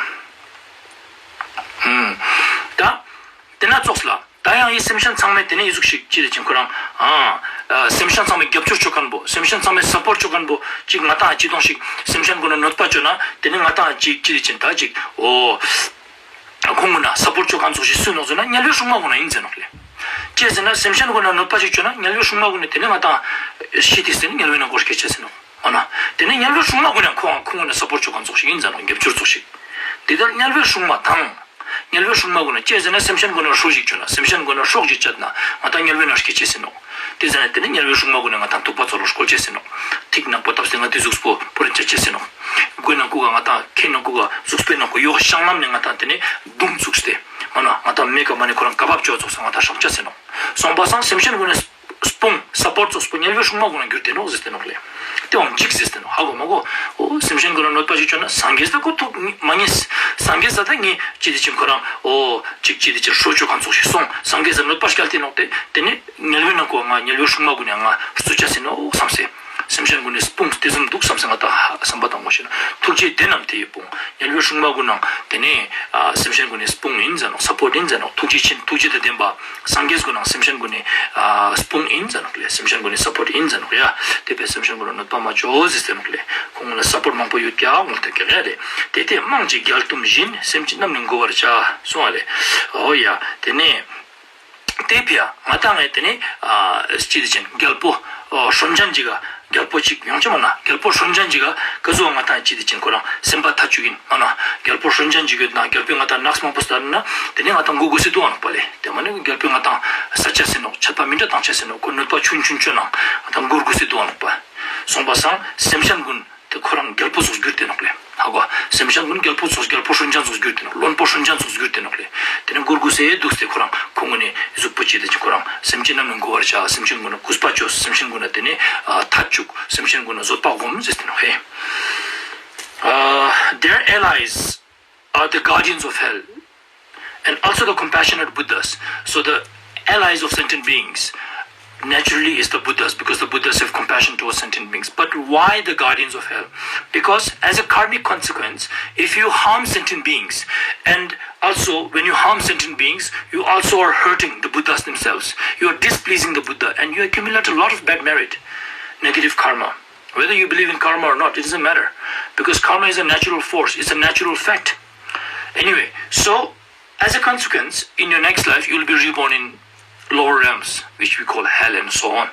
ཧུམ། ད་དེ་ན་ཙོགས་ལ། ད་ཡང་ཡི་སེམས་ཅན་ཚང་མས་དེ་ནས་ཡི་ཟུག་ཞིག་ཅི་རེ་ཅིག་ཁོ་རང་ཨ་ཨ་སེམས་ཅན་ཚང་མས་རྒྱབ་སྐྱོར་ཅོ་མཁན་པོ། སེམས་ཅན་ཚང་མས་སཔོརྚ་ཅོ་མཁན་པོ་ཅིག་ང་དང་ཅི་དོང་ཞིག་སེམས་ཅན་གུན་ན་གནོད་པ་ཅོ་ན་དེ་ནས་ང་དང་ཅིག་ཅི་རེ་ཅིག་ད་ཅིག་འོ་ཁོང་གུན་ན་སཔོརྚ་ཅོ་མཁན་ཙོགས་ཤིག་སུ་ནོག་ཟེར་ན་དམྱལ་བའི་སྲུང་མ་གུན་ན་ཡིན་ཟེར་ནོག་ལེ། ཅི་ཟེར་ན་སེམས་ཅན་གུན་ན་གནོད་པ་ཅིག་ཅོ་ན་དམྱལ་བའི་སྲུང་མ་གུན་ནི་དེ་ནས་ང་དང་ཤི་སྟེ་ཟེར་ནས་དམྱལ་བའི་ནང་སྐོར་སྐད་ཆ་ཟེར་ནོག། འོ་ན། དེ་ནས་དམྱལ་བའི་སྲུང་མ་གུན་ཡང་ཁོང་ཁོང་གུན་ན་སཔོརྚ་ཅོ་མཁན་ཙོགས་ཤིག་ཡིན་ཟེར་ནོག། རྒྱབ་སྐྱོར་ཙོགས་ཤིག། དེ་ལྟར་དམྱལ་བའི་སྲུང་མ་དང་ དམྱལ་བའི་སྲུང་མ་གུན་ན་ཅི་ཟེར་ན་སེམས་ཅན་གུན་ན་སྲོག་ཞིག་ཅོ་ན་སེམས་ཅན་གུན་ན་སྲོག་ཞིག་བཅད་ན་ང་ཏང་དམྱལ་བའི་ནང་སྐྱེ་ཅེས་ཨིན་ནོག། ཏེ་ཟ་ནེ་ཏེ་ནེ་དམྱལ་བའི་སྲུང་མ་གུན་ན་ང་ཏང་ཐུག་པ་ཚོ་ལ་སྐོལ་ཅེས་ཨིན་ནོག། ཐིག་ནག་པོ་བཏབས་ཏེ་ང་ཏི་ཟུགས་པོ་པོ་རེ་ཅད་ཅེས་ཨིན་ནོག། མགོའི་ནང་ཁུག་ག་ང་ཏང་ཁའི་ནང་ཁུག་ག་ཟུགས་པོའི་ནང་ཁུག་ག་ཡོག་ཤང་ལམ་ནེ་ང་ཏང་ཏེ་ནེ་རྡུང་ཚུགས་ཏེ་མ་ན་ང་ཏང་མེ་ཀ་མ་ནེ་ཁོ་རང་ཀ་བབ་ཅོ་ཚུགས་ས་ང་ཏང་སྲོག་བཅད་ཅེས་ཨིན་ནོག། སོང་པ་སང་སེམས་ཅན་གུན་ནི་སྤུངས་སཔོརྚ་ཙོགས་པོ་དམྱལ་བའི་སྲུང་མ་གུན་ན་གྱུར་ཏེ་ནོག་ཟེར་ཏེ་ནོག་ལེ། ཏེ་འོ་འཇིགས་ཟེར་ཏེ་ནོག། ཧ་གོ་མ་གོ། འོ་སེམས་ཅན་གུན་ན་གནོད་པ་ཞིག་ཅོ་ན་སངས་རྒྱས་ད་ཁོ་ཐུག་མ་ཉེས། སངས་རྒྱས་ད་ད་ངས་ཅི་ཏེ་ཅིག་ཁོ་རང་འོ་ཅིག་ཅི་ཏེ་ཅིག་སྲོག་གཅོད་ཁན་ཙོགས་ཤིག་སོང་སངས་རྒྱས་ས་གནོད་པ་སྐྱལ་ཏེ་ནོག། ཏེ་ཏེ་ནེ་དམྱལ་བའི་ནང་ཁུག་ག་ང་དམྱལ་བའི་སྲུང་མ་གུན་ནི་ང་རྩུབ་ཅེས་ཨིན་ནོག་སམ་སེ། སེམས་ཅན་གུན་ནི་སྤུངས་ཏེ་ཟུག་དུག་སམ་སེ་ང་ཏང་སམ་པ་ཏང་གོས་ཤིག་ན་ཐུགས་རྗེ་ལྡན་ནམ་དེ་ཡི་སྤུངས། དམྱལ་བའི་སྲུང་མ་གུན་ནང་ཏེ་ནེ་ཨ་སེམས་ཅན་གུན་ནི་སྤུངས་ཨིན་ཟེར་ནོག། སཔོརྚ་ཨིན་ཟེར་ནོག། ཐུགས་རྗེ་ཆེན་ཐུགས་རྗེ་དང་ལྡན་པ་སངས་རྒྱས་གུན་ནང་སེམས་ཅན་གུན་ནི་ཨ་སྤུངས་ཨིན་ཟེར་ནོག་ལེ། སེམས་ཅན་གུན་ནི་སཔོརྚ་ཨིན་ཟེར་ནོག་ཡ། ཏེ་བས་སེམས་ཅན་གུན་ལ་གནོད་པ་མ་ཅོ་ཟེར་ཏེ་ནོག་ལེ། ཁོང་གུན་ལ་སཔོརྚ་མང་པོ་ཡོད་ཀྱག་ངོ་ཏེ་ཀྱག་ཡ་ལེ། ཏེ་ཏེ་དམངས་ཀྱི་རྒྱལ་གཏུམ་བཞིན། སེམས་ཅན་རྣམས་ནི་མགུ་བར་བྱ། སོང་བ་ལེ། འོ་ཡ་ཏེ་ནེ། ཏེ་ཕི་ཡ་ང་ཏང་ངི་ཏེ་ནེ་ཨ་ཅི་ཏེ་ཅན་རྒྱལ་པོ་ཨོ་སྲོན་ཅན་ཅིག་ག་རྒྱལ་པོ་ཅིག་ཡོང་ཅེས་མ་ན་རྒྱལ་པོ་སྲོན་ཅན་ཅིག་ག་ཀ་ཟུག་ང་ཏང་ཅི་ཏེ་ཅན་ཁོ་རང་སེམས་པ་ཐད་ཅུག་ཨིན་མ་ན་རྒྱལ་པོ་སྲོན་ཅན་ཅིག་ཡོད་ན་རྒྱལ་པོས་ང་ཏང་ནགས་མང་པོ་སྟན་ན་ཏེ་ནེ་ང་ཏང་མགོ་སྒུར་སེ་དུག་ག་ནོག་པ་ལེ། ཏེ་མ་ནེ་རྒྱལ་པོས་ང་ཏང་ས་ཆ་ཟེར་ནོག་ཆད་པ་མི་འདྲ་ཏང་ཅེས་ཟེར་ནོག། ཁོ་གནོད་པ་ཆུང་ཆུང་ཅོ་ན་ང་ཏང་མགོ་སྒུར་སེ་དུག་ག་ནོག་པ། སོང་པ་སང་སེམས་ཅན་གུན་ཏེ་ཁོ་རང་རྒྱལ་པོ་ཙོགས་གྱུར་ཏེ་ནོག་ལེ། ཧ་གོ། སེམས་ཅན་གུན་རྒྱལ་པོ་ཙོགས་རྒྱལ་པོ་སྲོན་ཅན་ཙོགས་གྱུར་ཏེ་ནོག། བློན་པོ་སྲོན་ཅན་ཙོགས་གྱུར་ཏེ་ནོག་ལེ། ཏེ་ནེ་མགོ་སྒུར་སེ་དུག་སྟེ་ཁོ་རང་ཁོང་གུན་ནི་ཟུགས་པོ་ཅི་ཏེ་ཅན་ཁོ་རང་སེམས་ཅན་རྣམས་ནི་མགུ་བར་བྱ། སེམས་ཅན་གུན་ན་གུས་པ་ཅོས། སེམས་ཅན་གུན་ན་ཏེ་ནེ་ཨ་ཐད་ཅུག། སེམས་ཅན་གུན་ན་བཟོད་པ་སྒོམ་ཟེར་ཏེ་ནོག་ཧེ། Uh, their allies are the guardians of hell and also the compassionate Buddhas. So the allies of sentient beings naturally is the Buddhas, because the Buddhas have compassion towards sentient beings. But why the guardians of hell? Because as a karmic consequence, if you harm sentient beings, and also when you harm sentient beings, you also are hurting the Buddhas themselves. You are displeasing the Buddha and you accumulate a lot of bad merit, negative karma. Whether you believe in karma or not, it doesn't matter. Because karma is a natural force, it's a natural fact. Anyway, so as a consequence, in your next life, you will be reborn in lower realms, which we call hell and so on.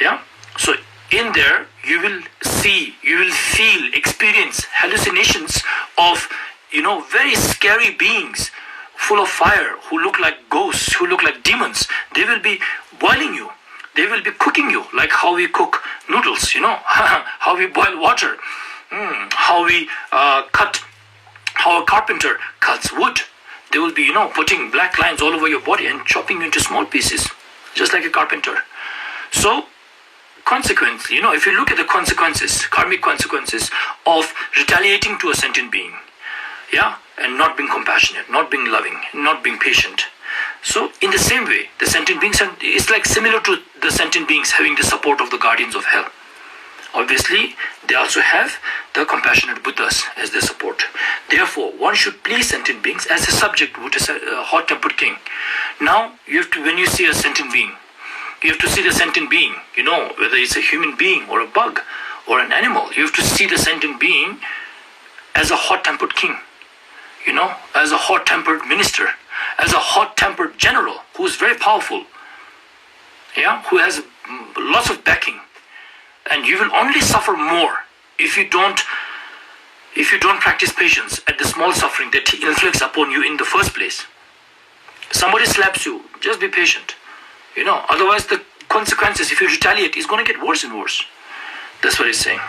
Yeah? So in there, you will see, you will feel, experience hallucinations of, you know, very scary beings full of fire who look like ghosts, who look like demons. They will be boiling you. They will be cooking you like how we cook noodles, you know, how we boil water, mm, how we uh, cut, how a carpenter cuts wood. They will be, you know, putting black lines all over your body and chopping you into small pieces, just like a carpenter. So, consequently, you know, if you look at the consequences, karmic consequences of retaliating to a sentient being, yeah, and not being compassionate, not being loving, not being patient. So, in the same way, the sentient beings, are, it's like similar to the sentient beings having the support of the guardians of hell. Obviously, they also have the compassionate Buddhas as their support. Therefore, one should please sentient beings as a subject would a se- a hot-tempered king. Now, you have to, when you see a sentient being, you have to see the sentient being, you know, whether it's a human being or a bug or an animal, you have to see the sentient being as a hot-tempered king, you know, as a hot-tempered minister, as a hot-tempered general who is very powerful, yeah, who has mm, lots of backing. And you will only suffer more if you don't if you don't practice patience at the small suffering that he inflicts upon you in the first place. Somebody slaps you, just be patient. You know, otherwise the consequences, if you retaliate, is going to get worse and worse. That's what he's saying.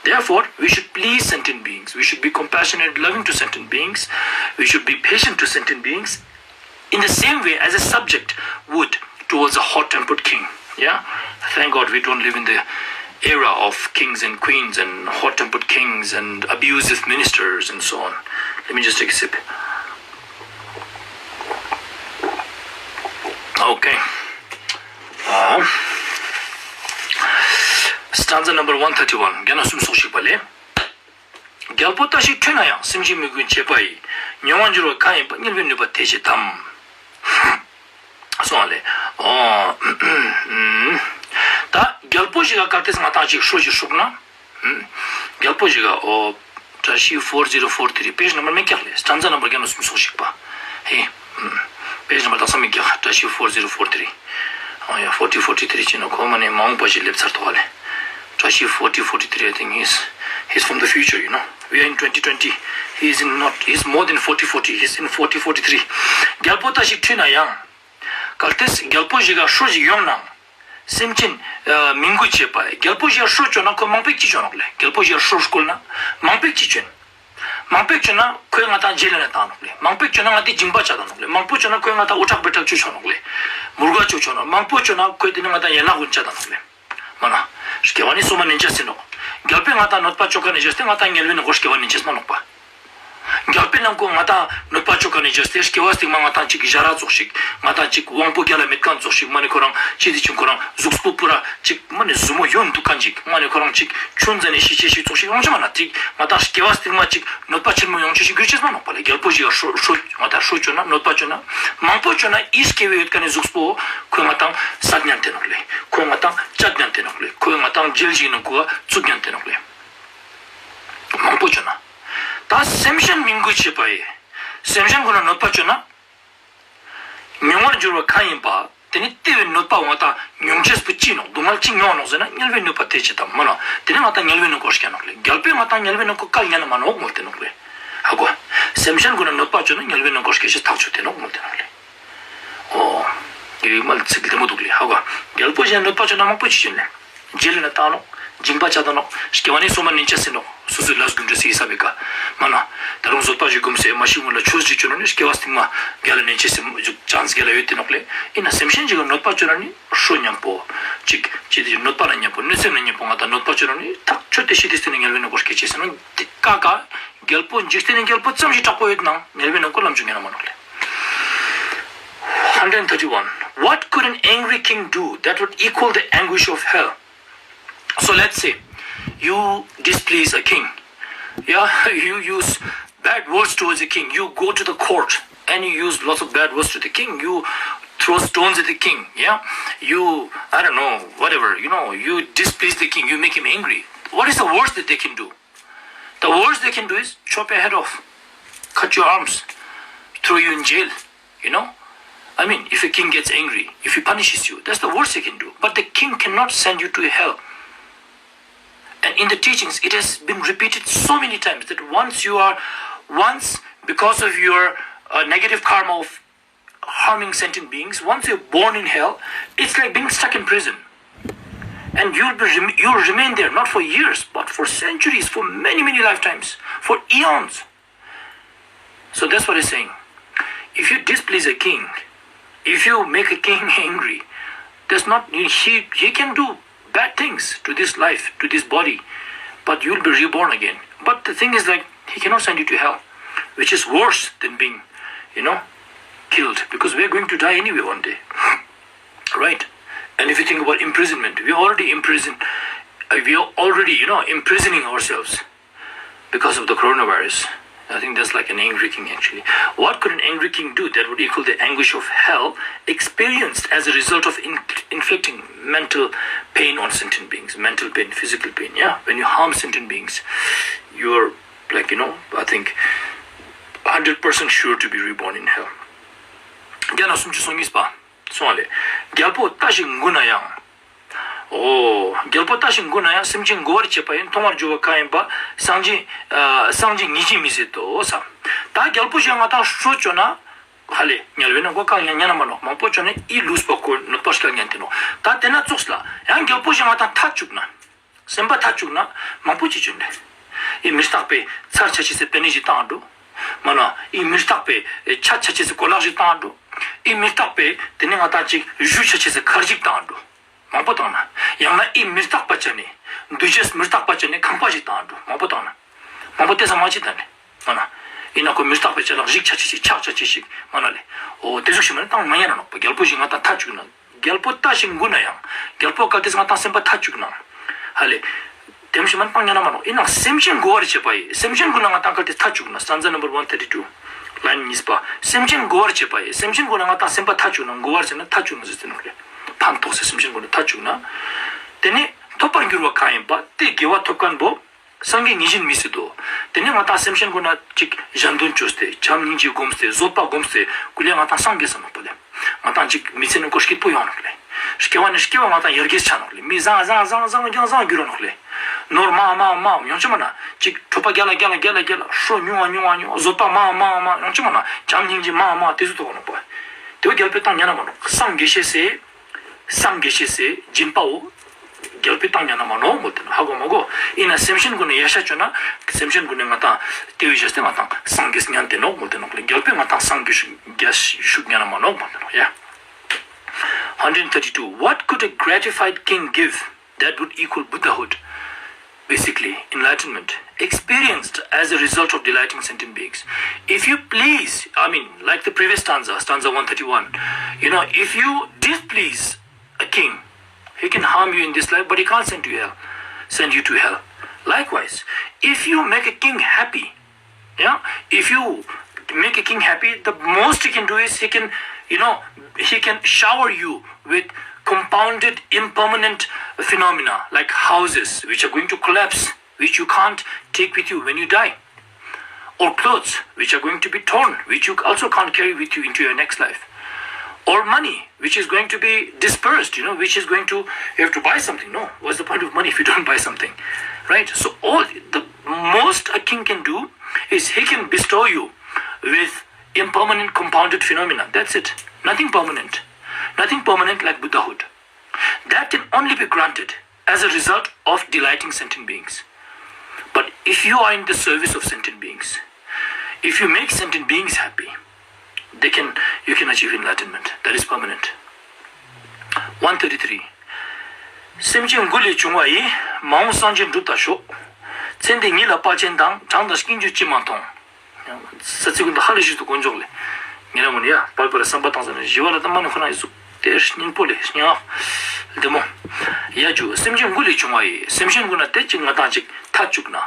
Therefore, we should please sentient beings. We should be compassionate, loving to sentient beings. We should be patient to sentient beings in the same way as a subject would towards a hot-tempered king. Yeah? Thank God we don't live in the era of kings and queens and hot-tempered kings and abusive ministers and so on. Let me just take a sip. Okay. Uh, stanza number one thirty-one. རྒྱ་ནག་སུམ་སོགས་ཤིག་པ་ལས། རྒྱལ་པོ་ལྟ་ཞིག་ཐོས་ན་ཡང་སེམས་ཅན་མི་མགོན་བྱེད་པ་ཡི། མྱོང་བ་འགྱུར་བ་གང་ཡིན་པ། དམྱལ་བའི་གནོད་པ་དེ་བྱེད་དམ། སོང་བ་ལས། ཨོ། ད་རྒྱལ་པོ་ཞིག་ག་གལ་ཏེ་ང་ཏང་ཅིག་སྲོག་ཞིག་ཤོར་ན། རྒྱལ་པོ་ཞིག་ག་ཨོ། བཀྲ་ཤིས་four zero four three page number མེད་ཀྱག་ལེ། stanza number རྒྱ་ནག་སུམ་སོགས་ཤིག་པ། ཧེ། page number དག་ས་མེད་ཀྱག་བཀྲ་ཤིས་four zero four three། ཨོ་ཡ། forty forty three ཅི་ནོག་ཁོ་མ་ནེ་མ་འོངས་པ་ཞིག་སླེབས་ཚར་ཏོག་ལེ། བཀྲ་ཤིས་forty forty three, I think he's, he's from the future, you know. We are in twenty twenty. He is in not, he is more than forty, forty, he is in forty, forty-three. རྒྱལ་པོ་ད་ཞིག་ཁྲིད་ན་ཡང་། གལ་ཏེ་རྒྱལ་པོ་ཞིག་ག་ཧྲོ་ཞིག་ཡོང་ནའང་། སེམས་ཅན་མི་མགུ་བྱེད་པ། རྒྱལ་པོ་ཞིག་ག་ཧྲོ་བཅོ་ན་ཁོ་མང་པོ་ཅིག་བཅོ་ནོག་ལེ། རྒྱལ་པོ་ཞིག་ག་ཧྲོ་བསྐོལ་ན་མང་པོ་ཅིག་བཅོ་ཡིན། མང་པོ་བཅོ་ན་ཁོས་ང་ཏང་རྗེས་ལ་ནས་བཏང་ནོག་ལེ། མང་པོ་བཅོ་ན་ང་ཏི་འཇིང་པ་བཅོ་ད་ནོག་ལེ། མང་པོ་བཅོ་ན་ཁོས་ང་ཏང་འུ་ཁྲག་བུ་ཁྲག་བཅོ་ཆོག་ནོག་ལེ། མུར་ག་བཅོ་ཆོག་ནོག་མང་པོ་བཅོ་ན་ཁོས་དེ་ནི་ང་ཏང་ཡན་ལག་གུན་བཅོ་ད་ནོག་ལེ། མ་ན། སྐྱེ་བ་ནི་སོ་མ་ནན་ཆ་ཟེར་ནོག་རྒྱལ་པོས་ང་ཏང་གནོད་པ་བཅོ་ཁན་ནི་བྱས་ཏེ་ང་ཏང་དམྱལ་བའི་ནང་ང་སྐྱེ་བ་ནན་ཆ་མ་ནོག་པ། རྒྱལ་པོའི་ནང་ཁོ་ང་ཏང་གནོད་པ་བཅོ་ཁན་ནི་བྱས་ཏེ་སྐྱེ་བ་སྟིང་མ་ང་ཏང་ཅིག་ཞ་ར་ཙོགས་ཤིག་ང་ཏང་ཅིག་དབང་པོ་རྒྱལ་ལ་མེད་ཁན་ཙོགས་ཤིག་མ་ནི་ཁོ་རང་ཅི་དེ་ཅིག་ཁོ་རང་གཟུགས་པོ་པུ་ར་ཅིག་མ་ནི་ཟུར་མོ་ཡོན་འདུག་ཁན་ཅིག་མ་ནི་ཁོ་རང་ཅིག་ཆུང་ཙེ་ནས་ཤི་ཆེ་ཞིག་ཙོགས་ཤིག་ཡོང་ཆ་མ་ན་ཅིག་ང་ཏང་སྐྱེ་བ་སྟིང་མ་ཅིག་གནོད་པ་ཆེན་མོ་ཡོང་ཆ་ཞིག་གྱུར་ཆ་མ་ནོག་པ་ལེ། རྒྱལ་པོ་ཞིག་ག་ཧྲོ་ང་ཏང་ཧྲོ་བཅོ་ན་གནོད་པ་བཅོ་ན་མང་པོ་བཅོ་ན་ཨི་སྐྱེ་བོ་ཡོད་ཁན་ནི་གཟུགས་པོ་ཁོས་ང་ཏང་བསད་ཉན་ཏེ་ནོག་ལེ། ཁོས་ང་ཏང་བཅད་ཉན་ཏེ་ནོག་ལེ། ཁོས་ང་ཏང་རྗེས་ལ་ཞིག་ནང་ཁོ་བཙུགས་ཉན་ཏེ་ནོག་ལེ། མང་པོ་བཅོ་ན། ད་སེམས་ཅན་མི་མགུ་བྱེད་པ་ཡི། སེམས་ཅན་གུན་ལ་གནོད་པ་བཅོ་ན། མྱོང་བར་འགྱུར་བ་གང་ཡིན་པ། དེ་ནི་དེ་བོའི་གནོད་པ་ང་ཏང་མྱོང་ཅེས་པོ་ཅི་ནོག་སྡུག་བསྔལ་ཅི་མྱོང་ནོག་ཟེར་ན་དམྱལ་བའི་གནོད་པ་དེ་ཅི་ཙམ་མ་ནོག་དེ་ནི་ང་ཏང་དམྱལ་བའི་ནང་ང་སྐྱེ་ནོག་ལེ། རྒྱལ་པོས་ང་ཏང་དམྱལ་བའི་ནང་ང་བཀལ་ཉན་ན་མ་ནོག་མོལ་ཏེ་ནོག་ལེ། ཧ་གོ། སེམས་ཅན་གུན་ལ་གནོད་པ་བཅོ་ན་དམྱལ་བའི་ནང་ང་སྐྱེ་ཅེས་ཐག་ཆོད་དེ་ནོག་མོལ་ཏེ་ནོག་ལེ། ཨོ། ཡུལ་མ་ལ་ཚིག་ལྡེ་མོ་འདུག་ལེ། ཧ་གོ། རྒྱལ་པོ་ཞིག་ག་གནོད་པ་བཅོ་ན་མང་པོ་ཅིག་བཅོ་ཡིན་ལེ། རྗེས་ལ་ནས་བཏང་ནོག་རྗེས་ལ་ནས་བཏང་ནོག་རྗེས་ལ་ནས་བཏང་ནོག་སྐྱེ་བ་ནི་སོ་མ་ནན་ཆ་ཟེར་ནོག་སོ་སོའི་ལས་གུན་འདྲ་སི་ཧི་སབ་བི་ཀ་མ་ན། ད་རུང་བཟོད་པ་ཞིག་སྒོམ་སྟེ་མ་ཤི་སྔོན་ལ་ཆོས་ཤིག་བཅོ་ན་ནི་སྐྱེ་བ་སྟིང་མ་རྒྱལ་ལ་ནན་ཆ་ཟེར་ཅན་རྒྱལ་ལ་ཡོད་དེ་ནོག་ལེ། ཡིན་ན་སེམས་ཅན་ཞིག་ག་གནོད་པ་བཅོ་ན་ནི་ཧྲོ་ཉམ་པོ། ཅིག་ཅི་དེ་གནོད་པ་ན་ཉམ་པོ་གནོད་སེམས་ན་ཉམ་པོ་ང་ཏང་གནོད་པ་བཅོ་ན་ནི་ཐག་ཆོད་དེ་ཤི་དེ་སྟིང་ནི་དམྱལ་བའི་ནང་ང་སྐྱེ་ཅེས་ཟེར་ན་དེ་ཀ་ཀ། རྒྱལ་པོ་འཇིག་རྟེན་ནི་རྒྱལ་པོ་ཙམ་ཞིག་དྲག་པོ་ཡོད་ནའང་དམྱལ་བའི་ནང་ང་ལམ་ཅུང་ཉན་ན་མ་ནོག་ལེ། Hundred thirty-one. What could an angry king do that would equal the anguish of hell? So let's say you displease a king. Yeah, you use bad words towards the king. You go to the court and you use lots of bad words to the king. You throw stones at the king. Yeah, you, I don't know, whatever. You know, you displease the king. You make him angry. What is the worst that they can do? The worst they can do is chop your head off, cut your arms, throw you in jail, you know? I mean, if a king gets angry, if he punishes you, that's the worst he can do. But the king cannot send you to hell. And in the teachings, it has been repeated so many times that once you are, once, because of your uh, negative karma of harming sentient beings, once you're born in hell, it's like being stuck in prison. And you'll be rem- you'll remain there not for years, but for centuries, for many, many lifetimes, for eons. So that's what he's saying. If you displease a king, if you make a king angry, that's not he he can do bad things to this life, to this body, but you'll be reborn again. But the thing is, like, he cannot send you to hell, which is worse than being, you know, killed, because we're going to die anyway one day, right? And if you think about imprisonment, we're already imprisoned. Uh, we are already, you know, imprisoning ourselves because of the coronavirus. I think that's like an angry king, actually. What could an angry king do that would equal the anguish of hell experienced as a result of in- inflicting mental pain on sentient beings? Mental pain, physical pain, yeah? When you harm sentient beings, you're, like, you know, I think, hundred percent sure to be reborn in hell. རྒྱ་ན་སུམ་ཅུ་སོ་གཉིས་པ། སོང་བ་ལེ། རྒྱལ་པོ་ལྟ་ཞིག་མགུ་ན་ཡང་། ཨོ། རྒྱལ་པོ་ལྟ་ཞིག་མགུ་ན་ཡང་། སེམས་ཅན་མགུ་བར་བྱེད་པ་ཡི། མཐོང་བར་འགྱུར་བ་གང་ཡིན་པ། སངས་རྒྱས་ཨ་སངས་རྒྱས་ཉིད་ཀྱིས་མི་ཟད་དོ་བསམ། ད་རྒྱལ་པོ་ཞིག་ག་ང་ཏང་ཧྲོ་བཅོ་ན། ཧ་ལེ། དམྱལ་བའི་ནང་ང་བཀལ་ཉན་ན་མ་ནོག་མང་པོ་བཅོ་ན་ཨི་ལུས་པ་ཁོ་གནོད་པ་སྐྱལ་ཉན་ཏེ་ནོག་ད་དེ་ན་ཙོགས་ལ་ཡང་རྒྱལ་པོ་ཞིག་ག་ང་ཏང་ཐག་བཅུག་ན། སེམས་པ་ཐག་བཅུག་ན་མང་པོ་ཅིག་བཅོ་ན། ཨི་མི་རྟག་པའི་ཚར་ཆ་ཅེས་སི་པེ་ནེ་ཞིག་བཏང་འགྲོ། མ་ན་ཨི་མི་རྟག་པའི་ཆ་ཆ་ཅེས་སི་གོ་ལག་ཞིག་བཏང་འགྲོ། ཨི་མི་རྟག་པའི་དེ་ནི་ང་ཏང་ཅིག་གཞུ་ཆ་ཅེས་སི་མཁར་ཞིག་བཏང་འགྲོ། མང་པོ་བཏང་ན། ཡང་ན་ཨི་མི་རྟག་པ་ཅན་ནི། འདུ་བྱེད་མི་རྟག་པ་ཅན་ནི་ཁང་པ་ཞིག་བཏང་འགྲོ། མང་པོ་བཏང་ན། མང་པོ་དེ་ཙམ་མ་ཅིག་བཏང་ནི། མ་ན། ཨི་ན་ཁོ་མི་རྟག་པའི་ཅ་ལག་ཞིག་ཆ་ཅེས་ཤིག་ཆག་ཆ་ཅེས་ཤིག་མ་ན་ལེ། འོ་དེ་ཟུག་ཞིག་མ་ནི་བཏང་མ་ཉན་ན་ནོག་པ། རྒྱལ་པོ་ཞིག་ག་ང་ཏང་ཐག་བཅུག་ན། རྒྱལ་པོ་ལྟ་ཞིག་མགུ་ན་ཡང་། རྒྱལ་པོ་གལ་ཏེ་ང་ཏང་སེམས་པ་ཐག་བཅུག་ན། ཧ་ལེ། དེམ་ཞིག་མ་ནི་བཏང་ཉན་ན་མ་ནོག་ཨི་ན་སེམས་ཅན་མགུ་བར་བྱེད་པ་ཡི། སེམས་ཅན་མགུ་ན་ང་ཏང་གལ་ཏེ་ཐག་བཅུག་ན། Stanza number one thirty two, line གཉིས་པ། སེམས་ཅན་མགུ་བར་བྱེད་པ་ཡི། སེམས་ཅན་མགུ་ན་ང་ཏང་སེམས་པ་ཐག་བཅུག་ན། མགུ་བར་ཟེར་ན་ཐག་བཅུག་ན་ཟེར་ཏེ་ནོག་ལེ། ཕན་ཐོགས་སེ་སེམས་ཅན་མགུ་ན་ཐག་བཅུག་ན། དེ་ནི་ཐོབ་པར་འགྱུར་བ་གང་ཡིན་པ། དེ་དགེ་བ་ཐོབ་ཁན་བོ། སངས་རྒྱས་ཉིད་ཀྱིས་མི་ཟད་དོ། དེ་ནི་ང་ཏང་སེམས་ཅན་མགུ་ན་ཅིག་གཞན་དོན་བཅོས་ཏེ་བྱམས་སྙིང་རྗེ་སྒོམས་ཏེ་བཟོད་པ་སྒོམས་ཏེ་ཀུ་ལེ་ང་ཏང་སངས་རྒྱས་ས་ནོག་པ་ལེ། ང་ཏང་ཅིག་མི་ཚེ་ནི་ཁོ་སྐྱིད་པོ་ཡོང་ནོག་ལེ། སྐྱེ་བ་ནས་སྐྱེ་བ་ང་ཏང་ཡར་རྒྱས་ཆ་ནོག་ལེ། མི་བཟང་བཟང་བཟང་བཟང་རྒྱང་བཟང་འགྱུར་ར་ནོག་ལེ། ནོར་མང་མང་མང་ཡོང་ཅེས་མ་ན་ཅིག་འཕྲོག་པ་རྒྱལ་ལ་རྒྱལ་ལ་རྒྱལ་ལ་རྒྱལ་ལ་ཧྲོ་ཉུང་བ་ཉུང་བ་ཉུང་བ་བཟོད་པ་མང་མང་མང་ཡོང་ཅེས་མ་ན་བྱམས་སྙིང་རྗེ་མང་མང་དེ་ཟུག་ཐོབ་ནོག་པ། དེ་བོ་རྒྱལ་པོའི་ཏང་ཉན་ན་མ་ནོག། སངས་རྒྱས་ཤེས་སེ་སངས་རྒྱས་ཤེས་སེ་སྦྱིན་པའོ། རྒྱལ་པོའི་ཏང་ཉན་ན་མ་ནོག་མོལ་ཏེ་ནོག། ཧ་གོ་མ་གོ། ཨིན་ན་སེམས་ཅན་གུན་ནི་ཡ་ཤ་ཅོ་ན་སེམས་ཅན་གུན་ནི་ང་ཏང་དེ་བོའི་ཞེས་ཏེ་ང་ཏང་སངས་རྒྱས་ཉན་ཏེ་ནོག་མོལ་ཏེ་ནོག་ལེ། རྒྱལ་པོའི་ང་ཏང་སངས་རྒྱས་ཤུགས་ཉན་ན་མ་ནོག་མོལ་ཏེ་ནོག་ཡ། Hundred thirty-two. What could a gratified king give that would equal Buddhahood? Basically, enlightenment, experienced as a result of delighting sentient beings. If you please, I mean, like the previous stanza, stanza one thirty-one, you know, if you displease a king, he can harm you in this life, but he can't send to hell, send you to hell. Likewise, if you make a king happy, yeah, if you make a king happy, the most he can do is he can, you know, he can shower you with compounded impermanent phenomena like houses which are going to collapse, which you can't take with you when you die, or clothes which are going to be torn, which you also can't carry with you into your next life, or money which is going to be dispersed, you know, which is going to, you have to buy something. No, what's the point of money if you don't buy something, right? So all the most a king can do is he can bestow you with impermanent compounded phenomena. That's it. Nothing permanent. Nothing permanent like Buddhahood. That can only be granted as a result of delighting sentient beings. But if you are in the service of sentient beings, if you make sentient beings happy, they can you can achieve enlightenment. That is permanent. One thirty-three. སེམས་ཅན་མགུ་ལས་བྱུང་བ་ཡིས། མ་འོངས་སངས་རྒྱས་འགྲུབ་ལྟ་ཞོག། ཚེ་འདི་ཉིད་ལ་དཔལ་ཆེན་དང་། གྲངས་དང་ཀུན་གྱིས་ཅིས་མ་མཐོང་། ས་ཚིགས་ཀུན་ཏུ་ཧ་ལས་ཤིག་ཏུ་དཀོན་མཆོག་ལས། ཉེ་རང་ངོ་ནས་ཡ་པར་པར་བསམ་པ་བཏང་ཟེར་ན་ཞི་བ་ལྷ་དང་མ་ནི་ཁོ་ན་ཡི་གཟུགས་དེ་སྙིང་པོ་ལས་སྙིང་ཨ་བདེ་མོ། ཡ་ཇུ་སེམས་ཅན་མགུ་ལས་བྱུང་བ་ཡིས། སེམས་ཅན་མགུ་ན་དེ་ཅིག་ང་ཏང་ཅིག་ཐད་བཅུག་ན།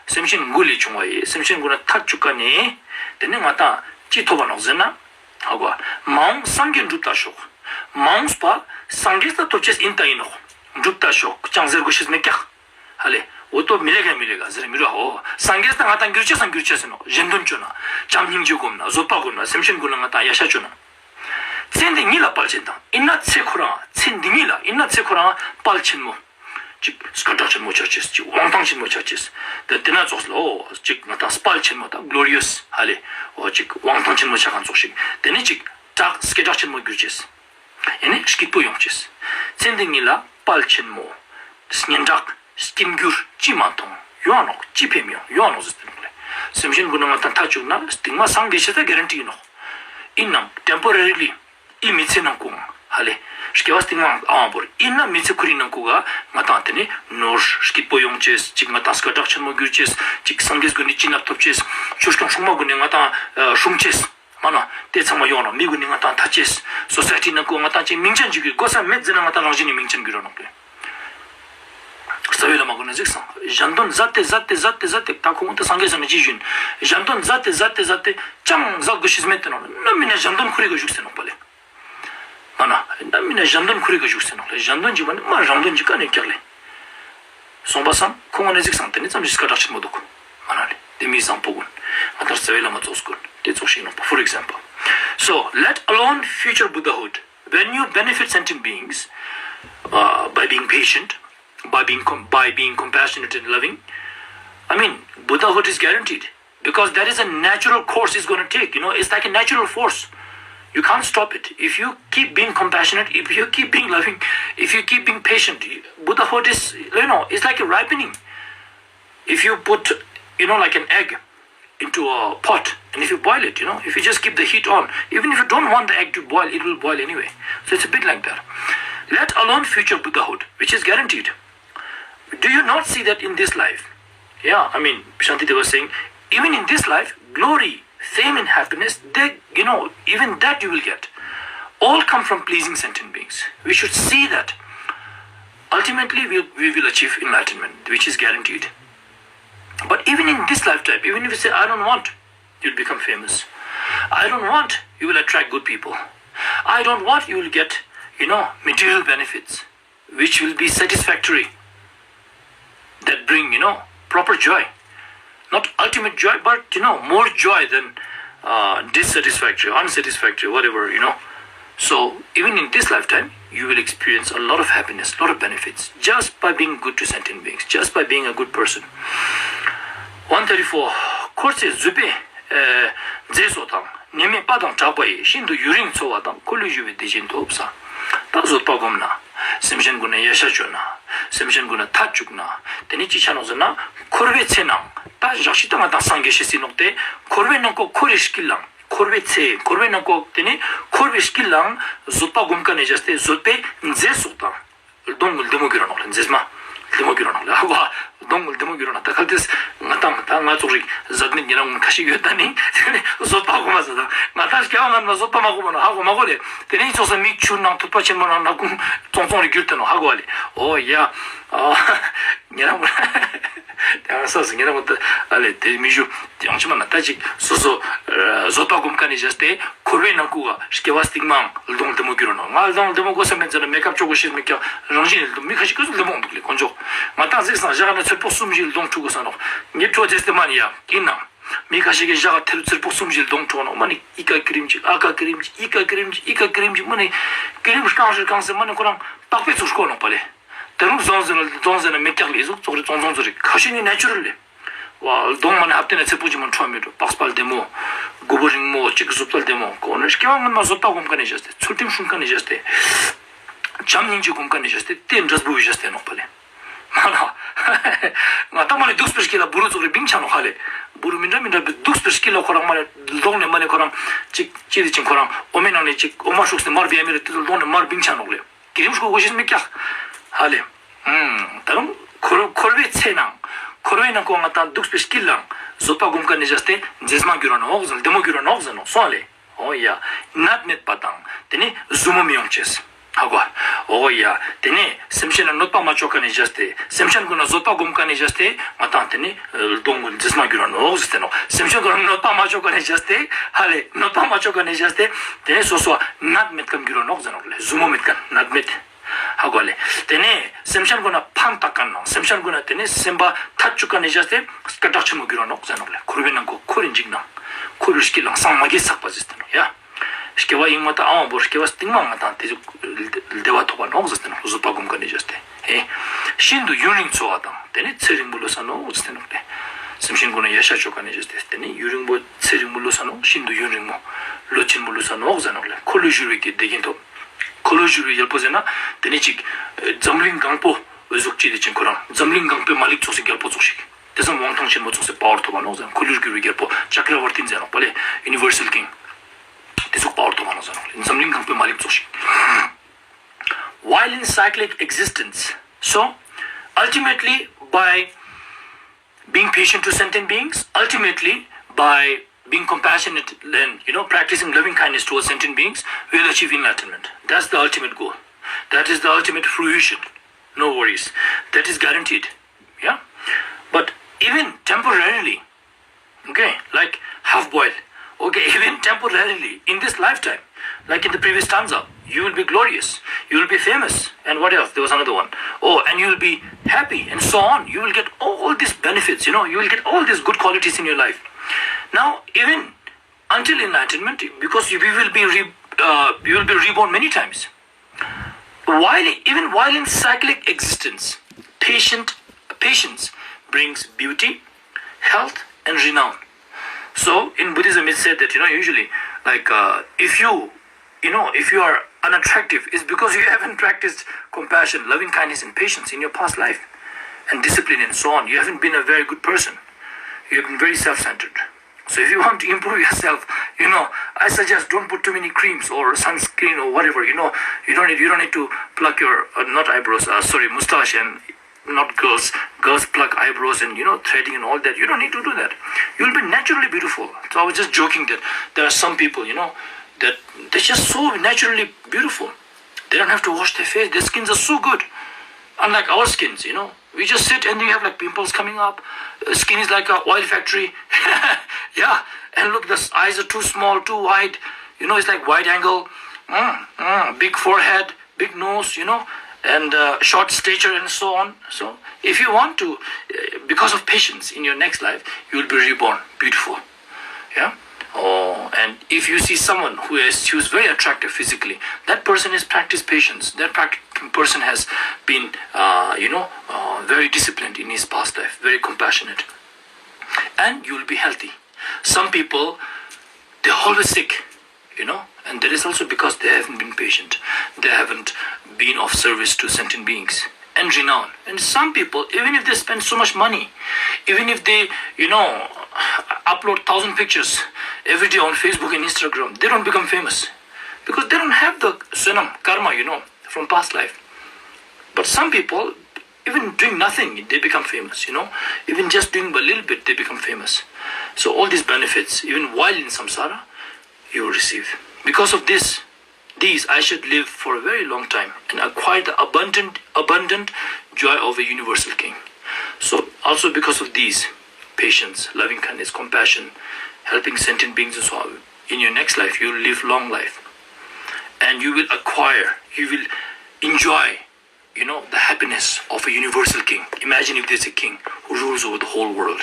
སེམས་ཅན་མགུ་ལས་བྱུང་བ་ཡིས། སེམས་ཅན་མགུ་ན་ཐད་བཅུག་ག་ནས། དེ་ནས་ང་ཏང་ཅི་ཐོབ་པ་ནོག་ཟེར་ན། ཧ་གོ། མ་འོངས་སངས་རྒྱས་འགྲུབ་ལྟ་ཞོག། མ་འོངས་པ་སངས་རྒྱས་ལ་ཐོབ་ཅེས་ཨིན་ཏ་ཨིན་ནོག། འགྲུབ་ལྟ་ཞོག་ཅང་ཟེར་དགོས་ཤེས་མེད་ཀྱག། ཧ་ལེ། འོ་ཏོ་མི་ལེ་ག་མི་ལེ་ག་ཟེར་མི་རུ་ཧ་འོ། སངས་རྒྱས་ད་ང་ཏང་འགྱུར་ཅེས་སང་འགྱུར་ཅེས་ཟེར་ནོག། གཞན་དོན་ཅོ་ན། བྱམས་སྙིང་རྗེ་སྒོམ་ན། བཟོད་པ་སྒོམ་ན། སེམས་ཅན་ཀུན་ལ་ང་ཏང་ཡ་ཤ་ཅོ་ན། ཚེ་འདི་ཉིད་ལ་དཔལ་ཆེན་དང་། ཨིན་ན་ཚེ་ཁོ་རང་ཚེ་འདི་ཉིད་ལ་ཨིན་ན་ཚེ་ཁོ་རང་དཔལ་ཆེན་མོ། ཅིག་སྐད་གྲགས་ཆེན་མོ་ཆགས་ཅེས། ཅིག་དབང་ཐང་ཆེན་མོ་ཆགས་ཅེས། ད་དེ་ན་ཙོགས་ལ་འོ་ཅིག་ང་ཏང་དཔལ་ཆེན་མོ་ད་གློ་རི་ཡས་ཧ་ལེ། འོ་ཅིག་དབང་ཐང་ཆེན་མོ་ཆགས་མཁན་ཙོགས་ཤིག། དེ་ནས་ཅིག་གྲགས་སྐད་གྲགས་ཆེན་མོ་གྱུར་ཅེས། ཡེ་ནས་སྐྱིད་པོ་ཡོང་ཅེས། ཚེ་འདི་ཉིད་ལ་དཔལ་ཆེན་མོ། སྙན་གྲགས་སྐྱིད་འགྱུར་ཅིས་མ་མཐོང་། ཡོང་ང་ནོག་ཅི་ཕེམ་ཡོང་ཡོང་ང་ནོག་ཟེར་ཏེ་ནོག་ལེ། སེམས་ཅན་ཀུན་ན་ང་ཏང་ཐད་བཅུག་ན་སྟིང་མ་སངས་རྒྱས་ཤེས་ད་གེ་རན་ཊི་ཨིན་ནོག། ཨིན་ནམ་ཊེམ་པོ་རེ་ལི་ཨི་མི་ཚེ་ནང་ཀུན་ཧ་ལེ། སྐྱེ་བ་སྟིང་མ་ཨང་བོར་ཨིན་ན་མི་ཚེ་ཁོ་རའི་ནང་ཀུན་ག་ང་ཏང་དེ་ནི་ནོར་སྐྱིད་པོ་ཡོང་ཅེས། ཅིག་ང་ཏང་སྐད་གྲགས་ཆེན་མོ་གྱུར་ཅེས། ཅིག་སངས་རྒྱས་ཀུན་ནི་བྱིན་རླབས་ཐོབ་ཅེས། ཆོས་སྐྱོང་སྲུང་མ་ཀུན་ནི་ང་ཏང་སྲུང་ཅེས། མ་ན་དེ་ཚང་མ་ཡོང་ན་མི་ཀུན་ནི་ང་ཏང་ཐད་ཅེས། སོ་སའི་ཊི་ནང་ཀུན་ང་ཏང་ཅིག་མིང་ཅན་ཅིག་གི་དགོས་ས་མེད་ཟེར་ན་ང་ཏང་རང་བཞིན་ནི་མིང་ཅན་གྱུར་ར་ནོག་ལེ། རྩ་བའི་བླ་མ་ཀུན་ནི་གཟིགས་སང་། གཞན་དོན་མཛད་དེ་མཛད་དེ་མཛད་དེ་མཛད་དེ་ད་ཁོང་ད་སངས་རྒྱས་ཟེར་ན་ཅི་ཞུ་ཡིན། གཞན་དོན་མཛད་དེ་མཛད་དེ་མཛད་དེ་ཅང་མཛད་དགོས་ཤེས་མེད་དེ་ནོག་ལེ། ནམ་མི་ན་གཞན་དོན་ཁོ་རེ་ག་བཞུགས་སེ་ནོག་པ་ལེ། མ་ན་ནམ་མི་ན་གཞན་དོན་ཁོ་རེ་ག་བཞུགས་སེ་ནོག་ལེ། གཞན་དོན་ཅིག་མ་ནི་མ་རང་དོན་ཅིག་ག་ནས་ཀྱག་ལེ། སོང་པ་སང་ཁོང་ནི་གཟིགས་སང་དེ་ནི་ཙམ་ཞིག་སྐད་གྲགས་ཆེན་མོ་འདུག། མ་ན་ལེ། དེ་མི་བཟང་པོ་ཀུན། ང་ཏང་རྩ་བའི་བླ་མ་ཙོགས་ཀུན་དེ་ཙོགས་ཤིག་ནོག་པ། For example, so let alone future Buddhahood. When you benefit sentient beings, uh, by being patient, by being com- by being compassionate and loving, I mean, Buddhahood is guaranteed because that is a natural course it's going to take. You know, it's like a natural force. You can't stop it. If you keep being compassionate, if you keep being loving, if you keep being patient, Buddhahood is, you know, it's like a ripening. If you put, you know, like an egg into a pot, and if you boil it, you know, if you just keep the heat on, even if you don't want the egg to boil, it will boil anyway. So it's a bit like that. Let alone future Buddhahood, which is guaranteed. Do you not see that in this life? Yeah, I mean, Shantideva was saying, even in this life, glory, fame, and happiness, they, you know, even that you will get. All come from pleasing sentient beings. We should see that ultimately we, we will achieve enlightenment, which is guaranteed. But even in this lifetime, even if you say, "I don't want you will become famous. I don't want you will attract good people. I don't want you will get, you know, material benefits, which will be satisfactory, that bring, you know, proper joy." Not ultimate joy, but, you know, more joy than uh, dissatisfactory, unsatisfactory, whatever, you know. So, even in this lifetime, you will experience a lot of happiness, lot of benefits, just by being good to sentient beings, just by being a good person. One thirty-four. འཁོར་ཚེ་བཟོད་པའི་ཨེ་མཛེས་སོགས་དང་། ནད་མེད་པ་དང་གྲགས་པ་ཡིས། ཤིན་ཏུ་ཡུན་རིང་འཚོ་བ་དང་། འཁོར་ལོས་སྒྱུར་བའི་བདེ་ཆེན་ཐོབ་ས། ད་བཟོད་པ་སྒོམ་ན། སེམས་ཅན་ཀུན་ན་ཡ་ཤ་བཅོ་ན། སེམས་ཅན་ཀུན་ན་མཐའ་བཅུག་ན། དེ་ནི་ཅི་ཆ་ནོག་ཟེར་ན། འཁོར་བའི་ཚེ་ནང་། ད་ཞག་ཤིག་ད་ང་དང་སངས་རྒྱས་ཤེས་སི་ནོག་སྟེ། འཁོར་བའི་ནང་ཀོ་འཁོར་བའི་དཀྱིལ་ལ། འཁོར་བའི་ཚེ། འཁོར་བའི་ནང་ཀོ་དེ་ནི་འཁོར་བའི་དཀྱིལ་ལའང་བཟོད་པ་སྒོམ་ཀ་ནས་བཞག་སྟེ་བཟོད་པའི་མཛེས་སོགས་དང་། གདོང་ལྡེ་མོ་གྱུར་ར་ནོག་ལེ། མཛེས་མ་ལྡེ་མོ་གྱུར་ར་ནོག་ལེ། ཧ་གོ། གདོང་ལྡེ་མོ་གྱུར་ར་ནོག། ད་གལ་ཏེ་ང་དང་ད་ང་ཙོགས་རིགས་ཟད་མེད་ཉེ་རང་ཁ་ཤས་ཡོད་ད་ནི། དེ་ནི་བཟོད་པ་སྒོམ་མ་ཟེར་ད། ང་དང་སྐྱེ་བ་སྔ་མ་བཟོད་པ་མ་སྒོམ་མ་ནོག། ཧ་གོ་མ་གོ་ལེ། དེ་ནི་ཙོགས་ས་མིག་ཆུ་ནང་ཐུག་པ་ཆེན་མོ་ནང་ནག་ཁུང་ཙོང་ཙོང་རིགས་གྱུར་ཏེ་ནོག། ཧ་གོ་ལེ། འོ་ཡ། ཉེ་རང་ད་ས་སི་ཉེ་རང་ད་ཨ་ལེ་དེ་མི་ཞུ། དེ་ཡང་ཅི་མ་ན་ད་ཅིག་སོ་སོ་བཟོད་པ་སྒོམ་ཀ་ནས་བཞག་སྟེ། འཁོར་བའི་ནང་ཀུ་ག་སྐྱེ་བ་སྟིང་མའང་གདོང་ལྡེ་མོ་གྱུར་ར་ནོག། ང་གདོང་ལྡེ་མོ་གོས་ས་མེད་ཟེར་ན་མེ་ཀབ་ཅོ་གོས་ཤེས་མེད་ཀྱང་རང་བཞིན་ལྡེ་མོ། མི་ཁ་ཤས་ཀུན་ལྡེ་མོ་འདུག་ལེ་དཀོན་མཆོག། ང་དང་གཟིགས་སང་ཞག་ན་ཚེར་པོག་གསུམ་ཞིག་གདོང་འཁྲུ་གོས་ས་ནོག། ཉིད་ཁྲོ་ཅེས་ཏེ་མ་ནི་ཡ་ཡིན་ན། མི་ཁ་ཤས་ཀྱི་ཞག་ཚེར་ཚེར་པོག་གསུམ་ཞིག་གདོང་འཁྲུ་ནོག། མ་ནི་ཨི་ཀ་ཀི་རིམ་ཅིག་ཨ་ཀ་ཀི་རིམ་ཅིག་ཨི་ཀ་ཀི་རིམ་ཅིག་ཨི་ཀ་ཀི་རིམ་ཅིག་མ་ནི་ཀི་རིམ་རྐང་ཞིག་རྐང་ཟེར་མ་ནི་ཁོ་རང་པགས་པའི་ཚུགས་ཤོར་ནོག་པ་ལེ། ད་རུང་རྫོང་ཟེར་ན་རྫོང་ཟེར་ན་མེད་ཀྱག་ལེ། ཟུག་ཙོགས་རེ་ཙོང་ཙོང་ཙོགས་རེ་ཁ་ཤས་ནི་ནེ་ཅུ་རལ་ལེ། ཝ་གདོང་མ་ནི་ཧབ་ཏེ་ན་ཚེར་པོག་ཅིག་མ་འཁྲུ་མི་འགྲོ། པགས་པ་ལྡེ་མོ། མགོ་བོ་རིང་མོ་ཅིག་གཟུགས་པོ་ལྡེ་མོ། ཁོ་ནི་སྐྱེ་བ་སྔ་མ་བཟོད་པ་སྒོམ་ཀ་ནས་བཞག་སྟེ། ཚུལ་ཁྲིམས་སྲུང་ཀ་ནས་བཞག་སྟེ། བྱམས་སྙིང་རྗེ་སྒོམ་ཀ་ནས་བཞག་སྟེ། དེ་འབྲས་བུ་བཞག་སྟེ་ནོག་པ་ལེ། མ་ན། ང་ད་མ་ནི་སྡུག་པའི་དཀྱིལ་ལ་འབུ་རུ་ཙོགས་རེ་བིང་ཆ་ནོག་ཧ་ལེ། འབུ་རུ་མི་འདྲ་མི་འདྲ་སྡུག་པའི་དཀྱིལ་ལ་ཁོ་རང་མ་ནི་གདོང་ནས་མ་ནི་ཁོ་རང་ཅིག་ཅི་རེ་ཅིག་ཁོ་རང་འོ་མའི་ནང་ནས་ཅིག་འོ་མ་ཧྲུགས་ཏེ་མར་བིང་མི་རེ་དེ་ཚོ་གདོང་ནས་མར་བིང་ཆ་ནོག་ལེ། ཀི་རིམ་ཧྲུག་གོས་ཤེས་མེད་ཀྱག་ཧ་ལེ། ཨུམ། ད་རུང་འཁོར་འཁོར་བའི་ཚེ་ནང་། འཁོར་བའི་ནང་ཀོ་ང་དང་སྡུག་པའི་དཀྱིལ་ལའང་བཟོད་པ་སྒོམ་ཀ་ནས་བཞག་སྟེ་མཛེས་མ་གྱུར་ར་ནོག་ཟེར། ལྡེ་མོ་གྱུར་ར་ནོག་ཟེར་ནོག་སོང་ལེ། འོ་ཡ། ནད་མེད་པ་དང་། དེ་ནི་ཟུར་མོ་མི་ཡོང་ཅེས། ཧ་གོ། འོ་ཡ། དེ་ནི་སེམས་ཅན་ལ་གནོད་པ་མ་ཅོ་ཀ་ནས་བཞག་སྟེ། སེམས་ཅན་ཀུན་ལ་བཟོད་པ་སྒོམ་ཀ་ནས་བཞག་སྟེ། ང་དང་དེ་ནི་གདོང་མཛེས་མ་གྱུར་ར་ནོག་ཟེར་ཏེ་ནོག། སེམས་ཅན་ཀུན་ལ་གནོད་པ་མ་ཅོ་ཀ་ནས་བཞག་སྟེ། ཧ་ལེ། གནོད་པ་མ་ཅོ་ཀ་ནས་བཞག་སྟེ། དེ་ནི་སོ་སོ་ནད་མེད་མཁན་གྱུར་ར་ནོག་ཟེར་ནོག་ལེ། ཟུར་མོ་མེད་མཁན་ནད་མེད། ཧ་གོ་ལེ། དེ་ནས་སེམས་ཅན་ཀུན་ན་ཕན་བཏགས་མཁན་ནང་། སེམས་ཅན་ཀུན་ན་དེ་ནས་སེམས་པ་ཐད་ཅུག་ཀ་ནས་བཞག་སྟེ་སྐད་གྲགས་ཆེན་མོ་གྱུར་ར་ནོག་ཟེར་ནོག་ལེ། འཁོར་བའི་ནང་ཀོ་འཁོར་རིན་འཇིགས་ནང་། འཁོར་བའི་དཀྱིལ་ལའང་སངས་མ་རྒྱས་ཚག་པ་ཟེར་ཏེ་ནོག་ཡ། སྐྱེ་བ་ཡིན་མ་ད་ཨང་བོར་སྐྱེ་བ་སྟིང་མ་ང་དང་དེ་ཚོ་བདེ་བ་ཐོབ་པ་ནོག་ཟེར་ཏེ་ནོག། བཟོད་པ་སྒོམ་ཀ་ནས་བཞག་སྟེ། ཧེ། ཤིན་ཏུ་ཡུན་རིང་འཚོ་བ་དང་། དེ་ནས་ཚེ་རིང་པོ་ལོ་ས་ནོག་ཟེར་ཏེ་ནོག་ལེ། སེམས་ཅན་ཀུན་ན་ཡ་ཤ་ཅོ་ཀ་ནས་བཞག་སྟེ། དེ་ནས་ཡུན་རིང་པོ་ཚེ་རིང་པོ་ལོ་ས་ནོག། ཤིན་ཏུ་ཡུན་རིང་མོ་ལོ་ཆེན་མོ་ལོ་ས་ནོག་ཟེར་ནོག་ལེ། འཁོར་ལོས་སྒྱུར་བའི་གི་བདེ་སྐྱིད་ཐོབ། འཁོར་ལོས་སྒྱུར་བའི་རྒྱལ་པོ་ཟེར་ན་དེ་ནི་ཅིག་འཛམ་གླིང་གང་པོ་འོ་ཟུག་ཅི་དེ་ཅིག་ཁོ་རང་འཛམ་གླིང་གང་པོའི་མ་ལིག་ཙོགས་ཤིག་རྒྱལ་པོ་ཙོགས་ཤིག། དེ་ཙམ་དབང་ཐང་ཆེན་མོ་ཙོགས་སི་པ་ཝར་ཐོབ་པ་ནོག་ཟེར། འཁོར་ལོས་སྒྱུར་བའི་རྒྱལ་པོ་ཅཀྲ་ཝར་ཏི་ཟེར་ནོག་པ་ལེ། ཡུ་ནི་བར་སལ་ཀིང་། དེ་ཙོགས་པ་ཝར་ཐོབ་པ་ནོག་ཟེར་ནོག་ལེ། འཛམ་གླིང་གང་པོའི་མ་ལིག་ཙོགས་ཤིག། While in cyclic existence, so ultimately by being patient to sentient beings, ultimately by being compassionate and, you know, practicing loving kindness towards sentient beings, we will achieve enlightenment. That's the ultimate goal. That is the ultimate fruition. No worries. That is guaranteed. Yeah? But even temporarily, okay, like half boiled, okay, even temporarily, in this lifetime, like in the previous stanza, you will be glorious, you will be famous, and what else? There was another one. Oh, and you will be happy, and so on. You will get all these benefits, you know, you will get all these good qualities in your life. Now, even until enlightenment, because we will be re- uh, we will be reborn many times. While, even while in cyclic existence, patient patience brings beauty, health, and renown. So in Buddhism, it said that, you know, usually, like, uh, if you, you know, if you are unattractive, it's because you haven't practiced compassion, loving kindness, and patience in your past life, and discipline, and so on. You haven't been a very good person. You have been very self-centered. So if you want to improve yourself, you know, I suggest don't put too many creams or sunscreen or whatever. You know, you don't need you don't need to pluck your, uh, not eyebrows, uh, sorry, mustache, and not girls. Girls pluck eyebrows and, you know, threading and all that. You don't need to do that. You'll be naturally beautiful. So I was just joking that there are some people, you know, that they're just so naturally beautiful. They don't have to wash their face. Their skins are so good. Unlike our skins, you know, we just sit and you have, like, pimples coming up. Uh, skin is like a oil factory. Yeah, and look, the eyes are too small, too wide. You know, it's like wide angle. Mm, mm, big forehead, big nose, you know, and, uh, short stature and so on. So if you want to, uh, because of patience, in your next life, you will be reborn beautiful. Yeah. Oh, and if you see someone who is, who's very attractive physically, that person has practiced patience. That prac- person has been, uh, you know, uh, very disciplined in his past life, very compassionate. And you will be healthy. Some people, they're always sick, you know, and that is also because they haven't been patient. They haven't been of service to sentient beings. And renown. And some people, even if they spend so much money, even if they, you know, upload thousand pictures every day on Facebook and Instagram, they don't become famous. Because they don't have the sonam, karma, you know, from past life. But some people, even doing nothing, they become famous, you know. Even just doing a little bit, they become famous. So all these benefits, even while in samsara, you will receive. Because of this, these, I should live for a very long time and acquire the abundant, abundant joy of a universal king. So also because of these, patience, loving kindness, compassion, helping sentient beings and so on, in your next life, you'll live long life. And you will acquire, you will enjoy, you know, the happiness of a universal king. Imagine if there's a king who rules over the whole world,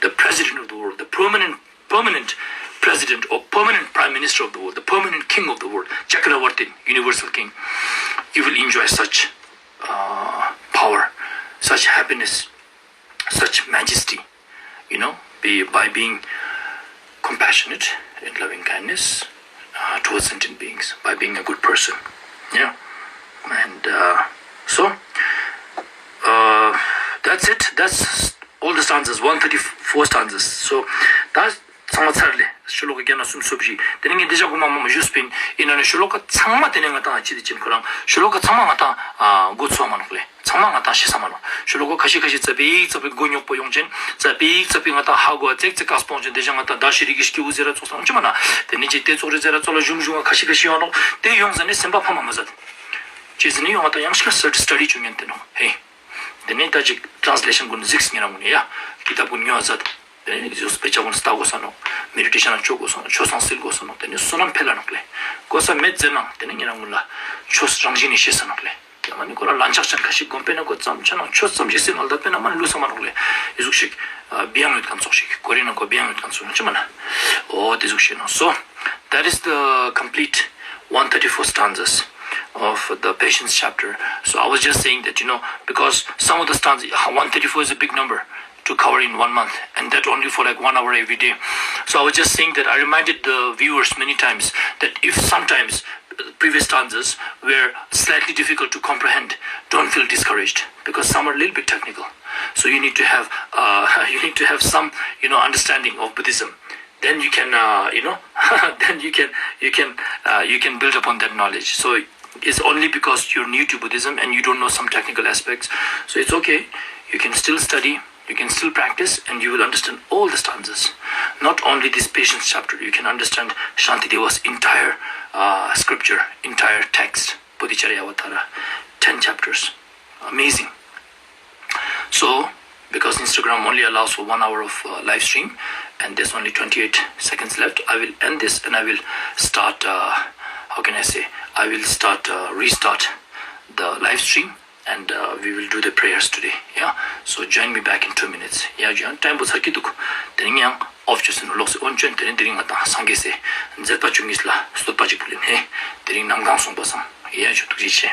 the president of the world, the permanent, permanent president or permanent prime minister of the world, the permanent king of the world, Chakravartin, universal king. You will enjoy such, uh, power, such happiness, such majesty, you know, be, by being compassionate and loving kindness, uh, towards sentient beings, by being a good person. Yeah. And, uh, so, uh, that's it. That's all the stanzas, one thirty-four stanzas. So, that's ཚང་མ་ཚར་ལེ། ཤོ་ལོ་ཀ་བརྒྱ་ན་སུམ་ཅུ་སོ་བཞི། དེ་ནས་ངས་འདི་ཞག་གོ་མ་མ་མ་ཞུས་པིན། ཡིན་ན་ནི་ཤོ་ལོ་ཀ་ཚང་མ་དེ་ནས་ང་ཏང་ཅི་དེ་ཅིན་ཁོ་རང་ཤོ་ལོ་ཀ་ཚང་མ་ང་ཏང་ཨ་མགོ་ཚོས་མ་ནོག་ལེ། ཚང་མ་ང་ཏང་ཤེས་ས་མ་ནོག། ཤོ་ལོ་ཀ་ཁ་ཤས་ཁ་ཤས་ཙ་པིག་ཙ་པིག་མགོ་རྙོག་པོ་ཡོང་ཅན། ཙ་པིག་ཙ་པིག་ང་ཏང་ཧ་གོ་ཙེག་ཙེག་ཀ་སྤོང་ཅན། དེ་ཞག་ང་ཏང་ད་ཤི་རི་གི་ཤི་གི་འུ་ཟེར་ར་ཙོགས་སང་ཅི་མ་ན། དེ་ནས་ཅི་དེ་ཙོགས་རེ་ཟེར་ར་ཙོགས་ལ་ཞུམ་ཞུམ་ཁ་ཤས་ཁ་ཤས་ཡོང་ནོག། དེ་ཡོང་ཟ་ནས་སེམས་པ་ཕམ་མ་མ་ཟད། ཅི་ཟེར་ནས་ཡོང་ང་ཏང་ཡང་ཞིག་ས་སི་ཊ་ཌི་བཅོ་ཉན་དེ་ནོག་ཧེ། དེ་ནས་ད་ཅིག་ཊྲན་སི་ལེ་ཤན་གུན་གཟིགས་ཉེ་རང་གུན་ཡ། ཀི་ཏབ་གུན་ཉོ་ཟ། དེ་ནས་ཟུགས་སྤེ་ཆ་གུན་ལྟ་དགོས་ས་ནོག། མེ་ཌི་ཊེ་ཤན་ལ་བཅོ་དགོས་ས་ནོག། ཆོས་སང་སིལ་དགོས་ས་ནོག། དེ་ནས་བསོད་ནམས་འཕེལ་ལ་ནོག་ལེ། དགོས་ས་མེད་ཟེར་ན་དེ་ནས་ཉེ་རང་གུན་ལ་ཆོས་རང་བཞིན་ནས་ཤེས་ས་ནོག་ལེ། ཡང་མ་ནི་ཁོ་ར་ལན་ཆགས་ཅན་ཁ་ཤས་གོམ་པེ་ན་གོ་ཙམ་ཆ་ན་ཆོས་ཙམ་ཞིག་སེམས་ལ་ལྡབ་པེ་ན་མ་ནི་ལུས་ས་མ་ནོག་ལེ། ཨི་ཟུག་ཤིག་བི་ཡང་ཡོད་ཁན་ཙོགས་ཤིག་གོ་རེ་ན་གོ་བི་ཡང་ཡོད་ཁན་ཙོགས་ཅི་མ་ན། འོ་དེ་ཟུག་ཤིག་ནོག། So, that is the complete one thirty-four stanzas of the patience chapter. So I was just saying that, you know, because some of the stanzas, one thirty-four is a big number to cover in one month, and that only for like one hour every day. So I was just saying that I reminded the viewers many times that if sometimes previous stanzas were slightly difficult to comprehend, don't feel discouraged, because some are a little bit technical. So you need to have, uh, you need to have some, you know, understanding of Buddhism. Then you can, uh, you know, then you can, you can, uh, you can build upon that knowledge. So it's only because you're new to Buddhism and you don't know some technical aspects. So it's okay. You can still study, you can still practice, and you will understand all the stanzas. Not only this patience chapter, you can understand Shantideva's entire, uh, scripture, entire text, Bodhicariyavatara, ten chapters. Amazing. So, because Instagram only allows for one hour of, uh, live stream, and there's only twenty-eight seconds left, I will end this and I will start, uh, how can I say, I will start, uh, restart the live stream, and, uh, we will do the prayers today. Yeah? So, join me back in two minutes. ཡ་ཇོན་ཊའིམ་པོ་ཚར་གི་འདུག། དེ་རིང་ཡང་ཨོཕ་བཅོས་ཟིན་ནོག་ལོག་སེ་འོན་ཅོན་དེ་རིང་དེ་རིང་ང་ཏང་སངས་རྒྱས་སི་མཛད་པ་བཅུ་གཉིས་ལ་བསྟོད་པ་ཅིག་ཕུལ་ལེན་ཧེ། དེ་རིང་གནམ་གང་སོང་པ་སང་ཡ་ཇོན་ཐུགས་རྗེ་ཆེ།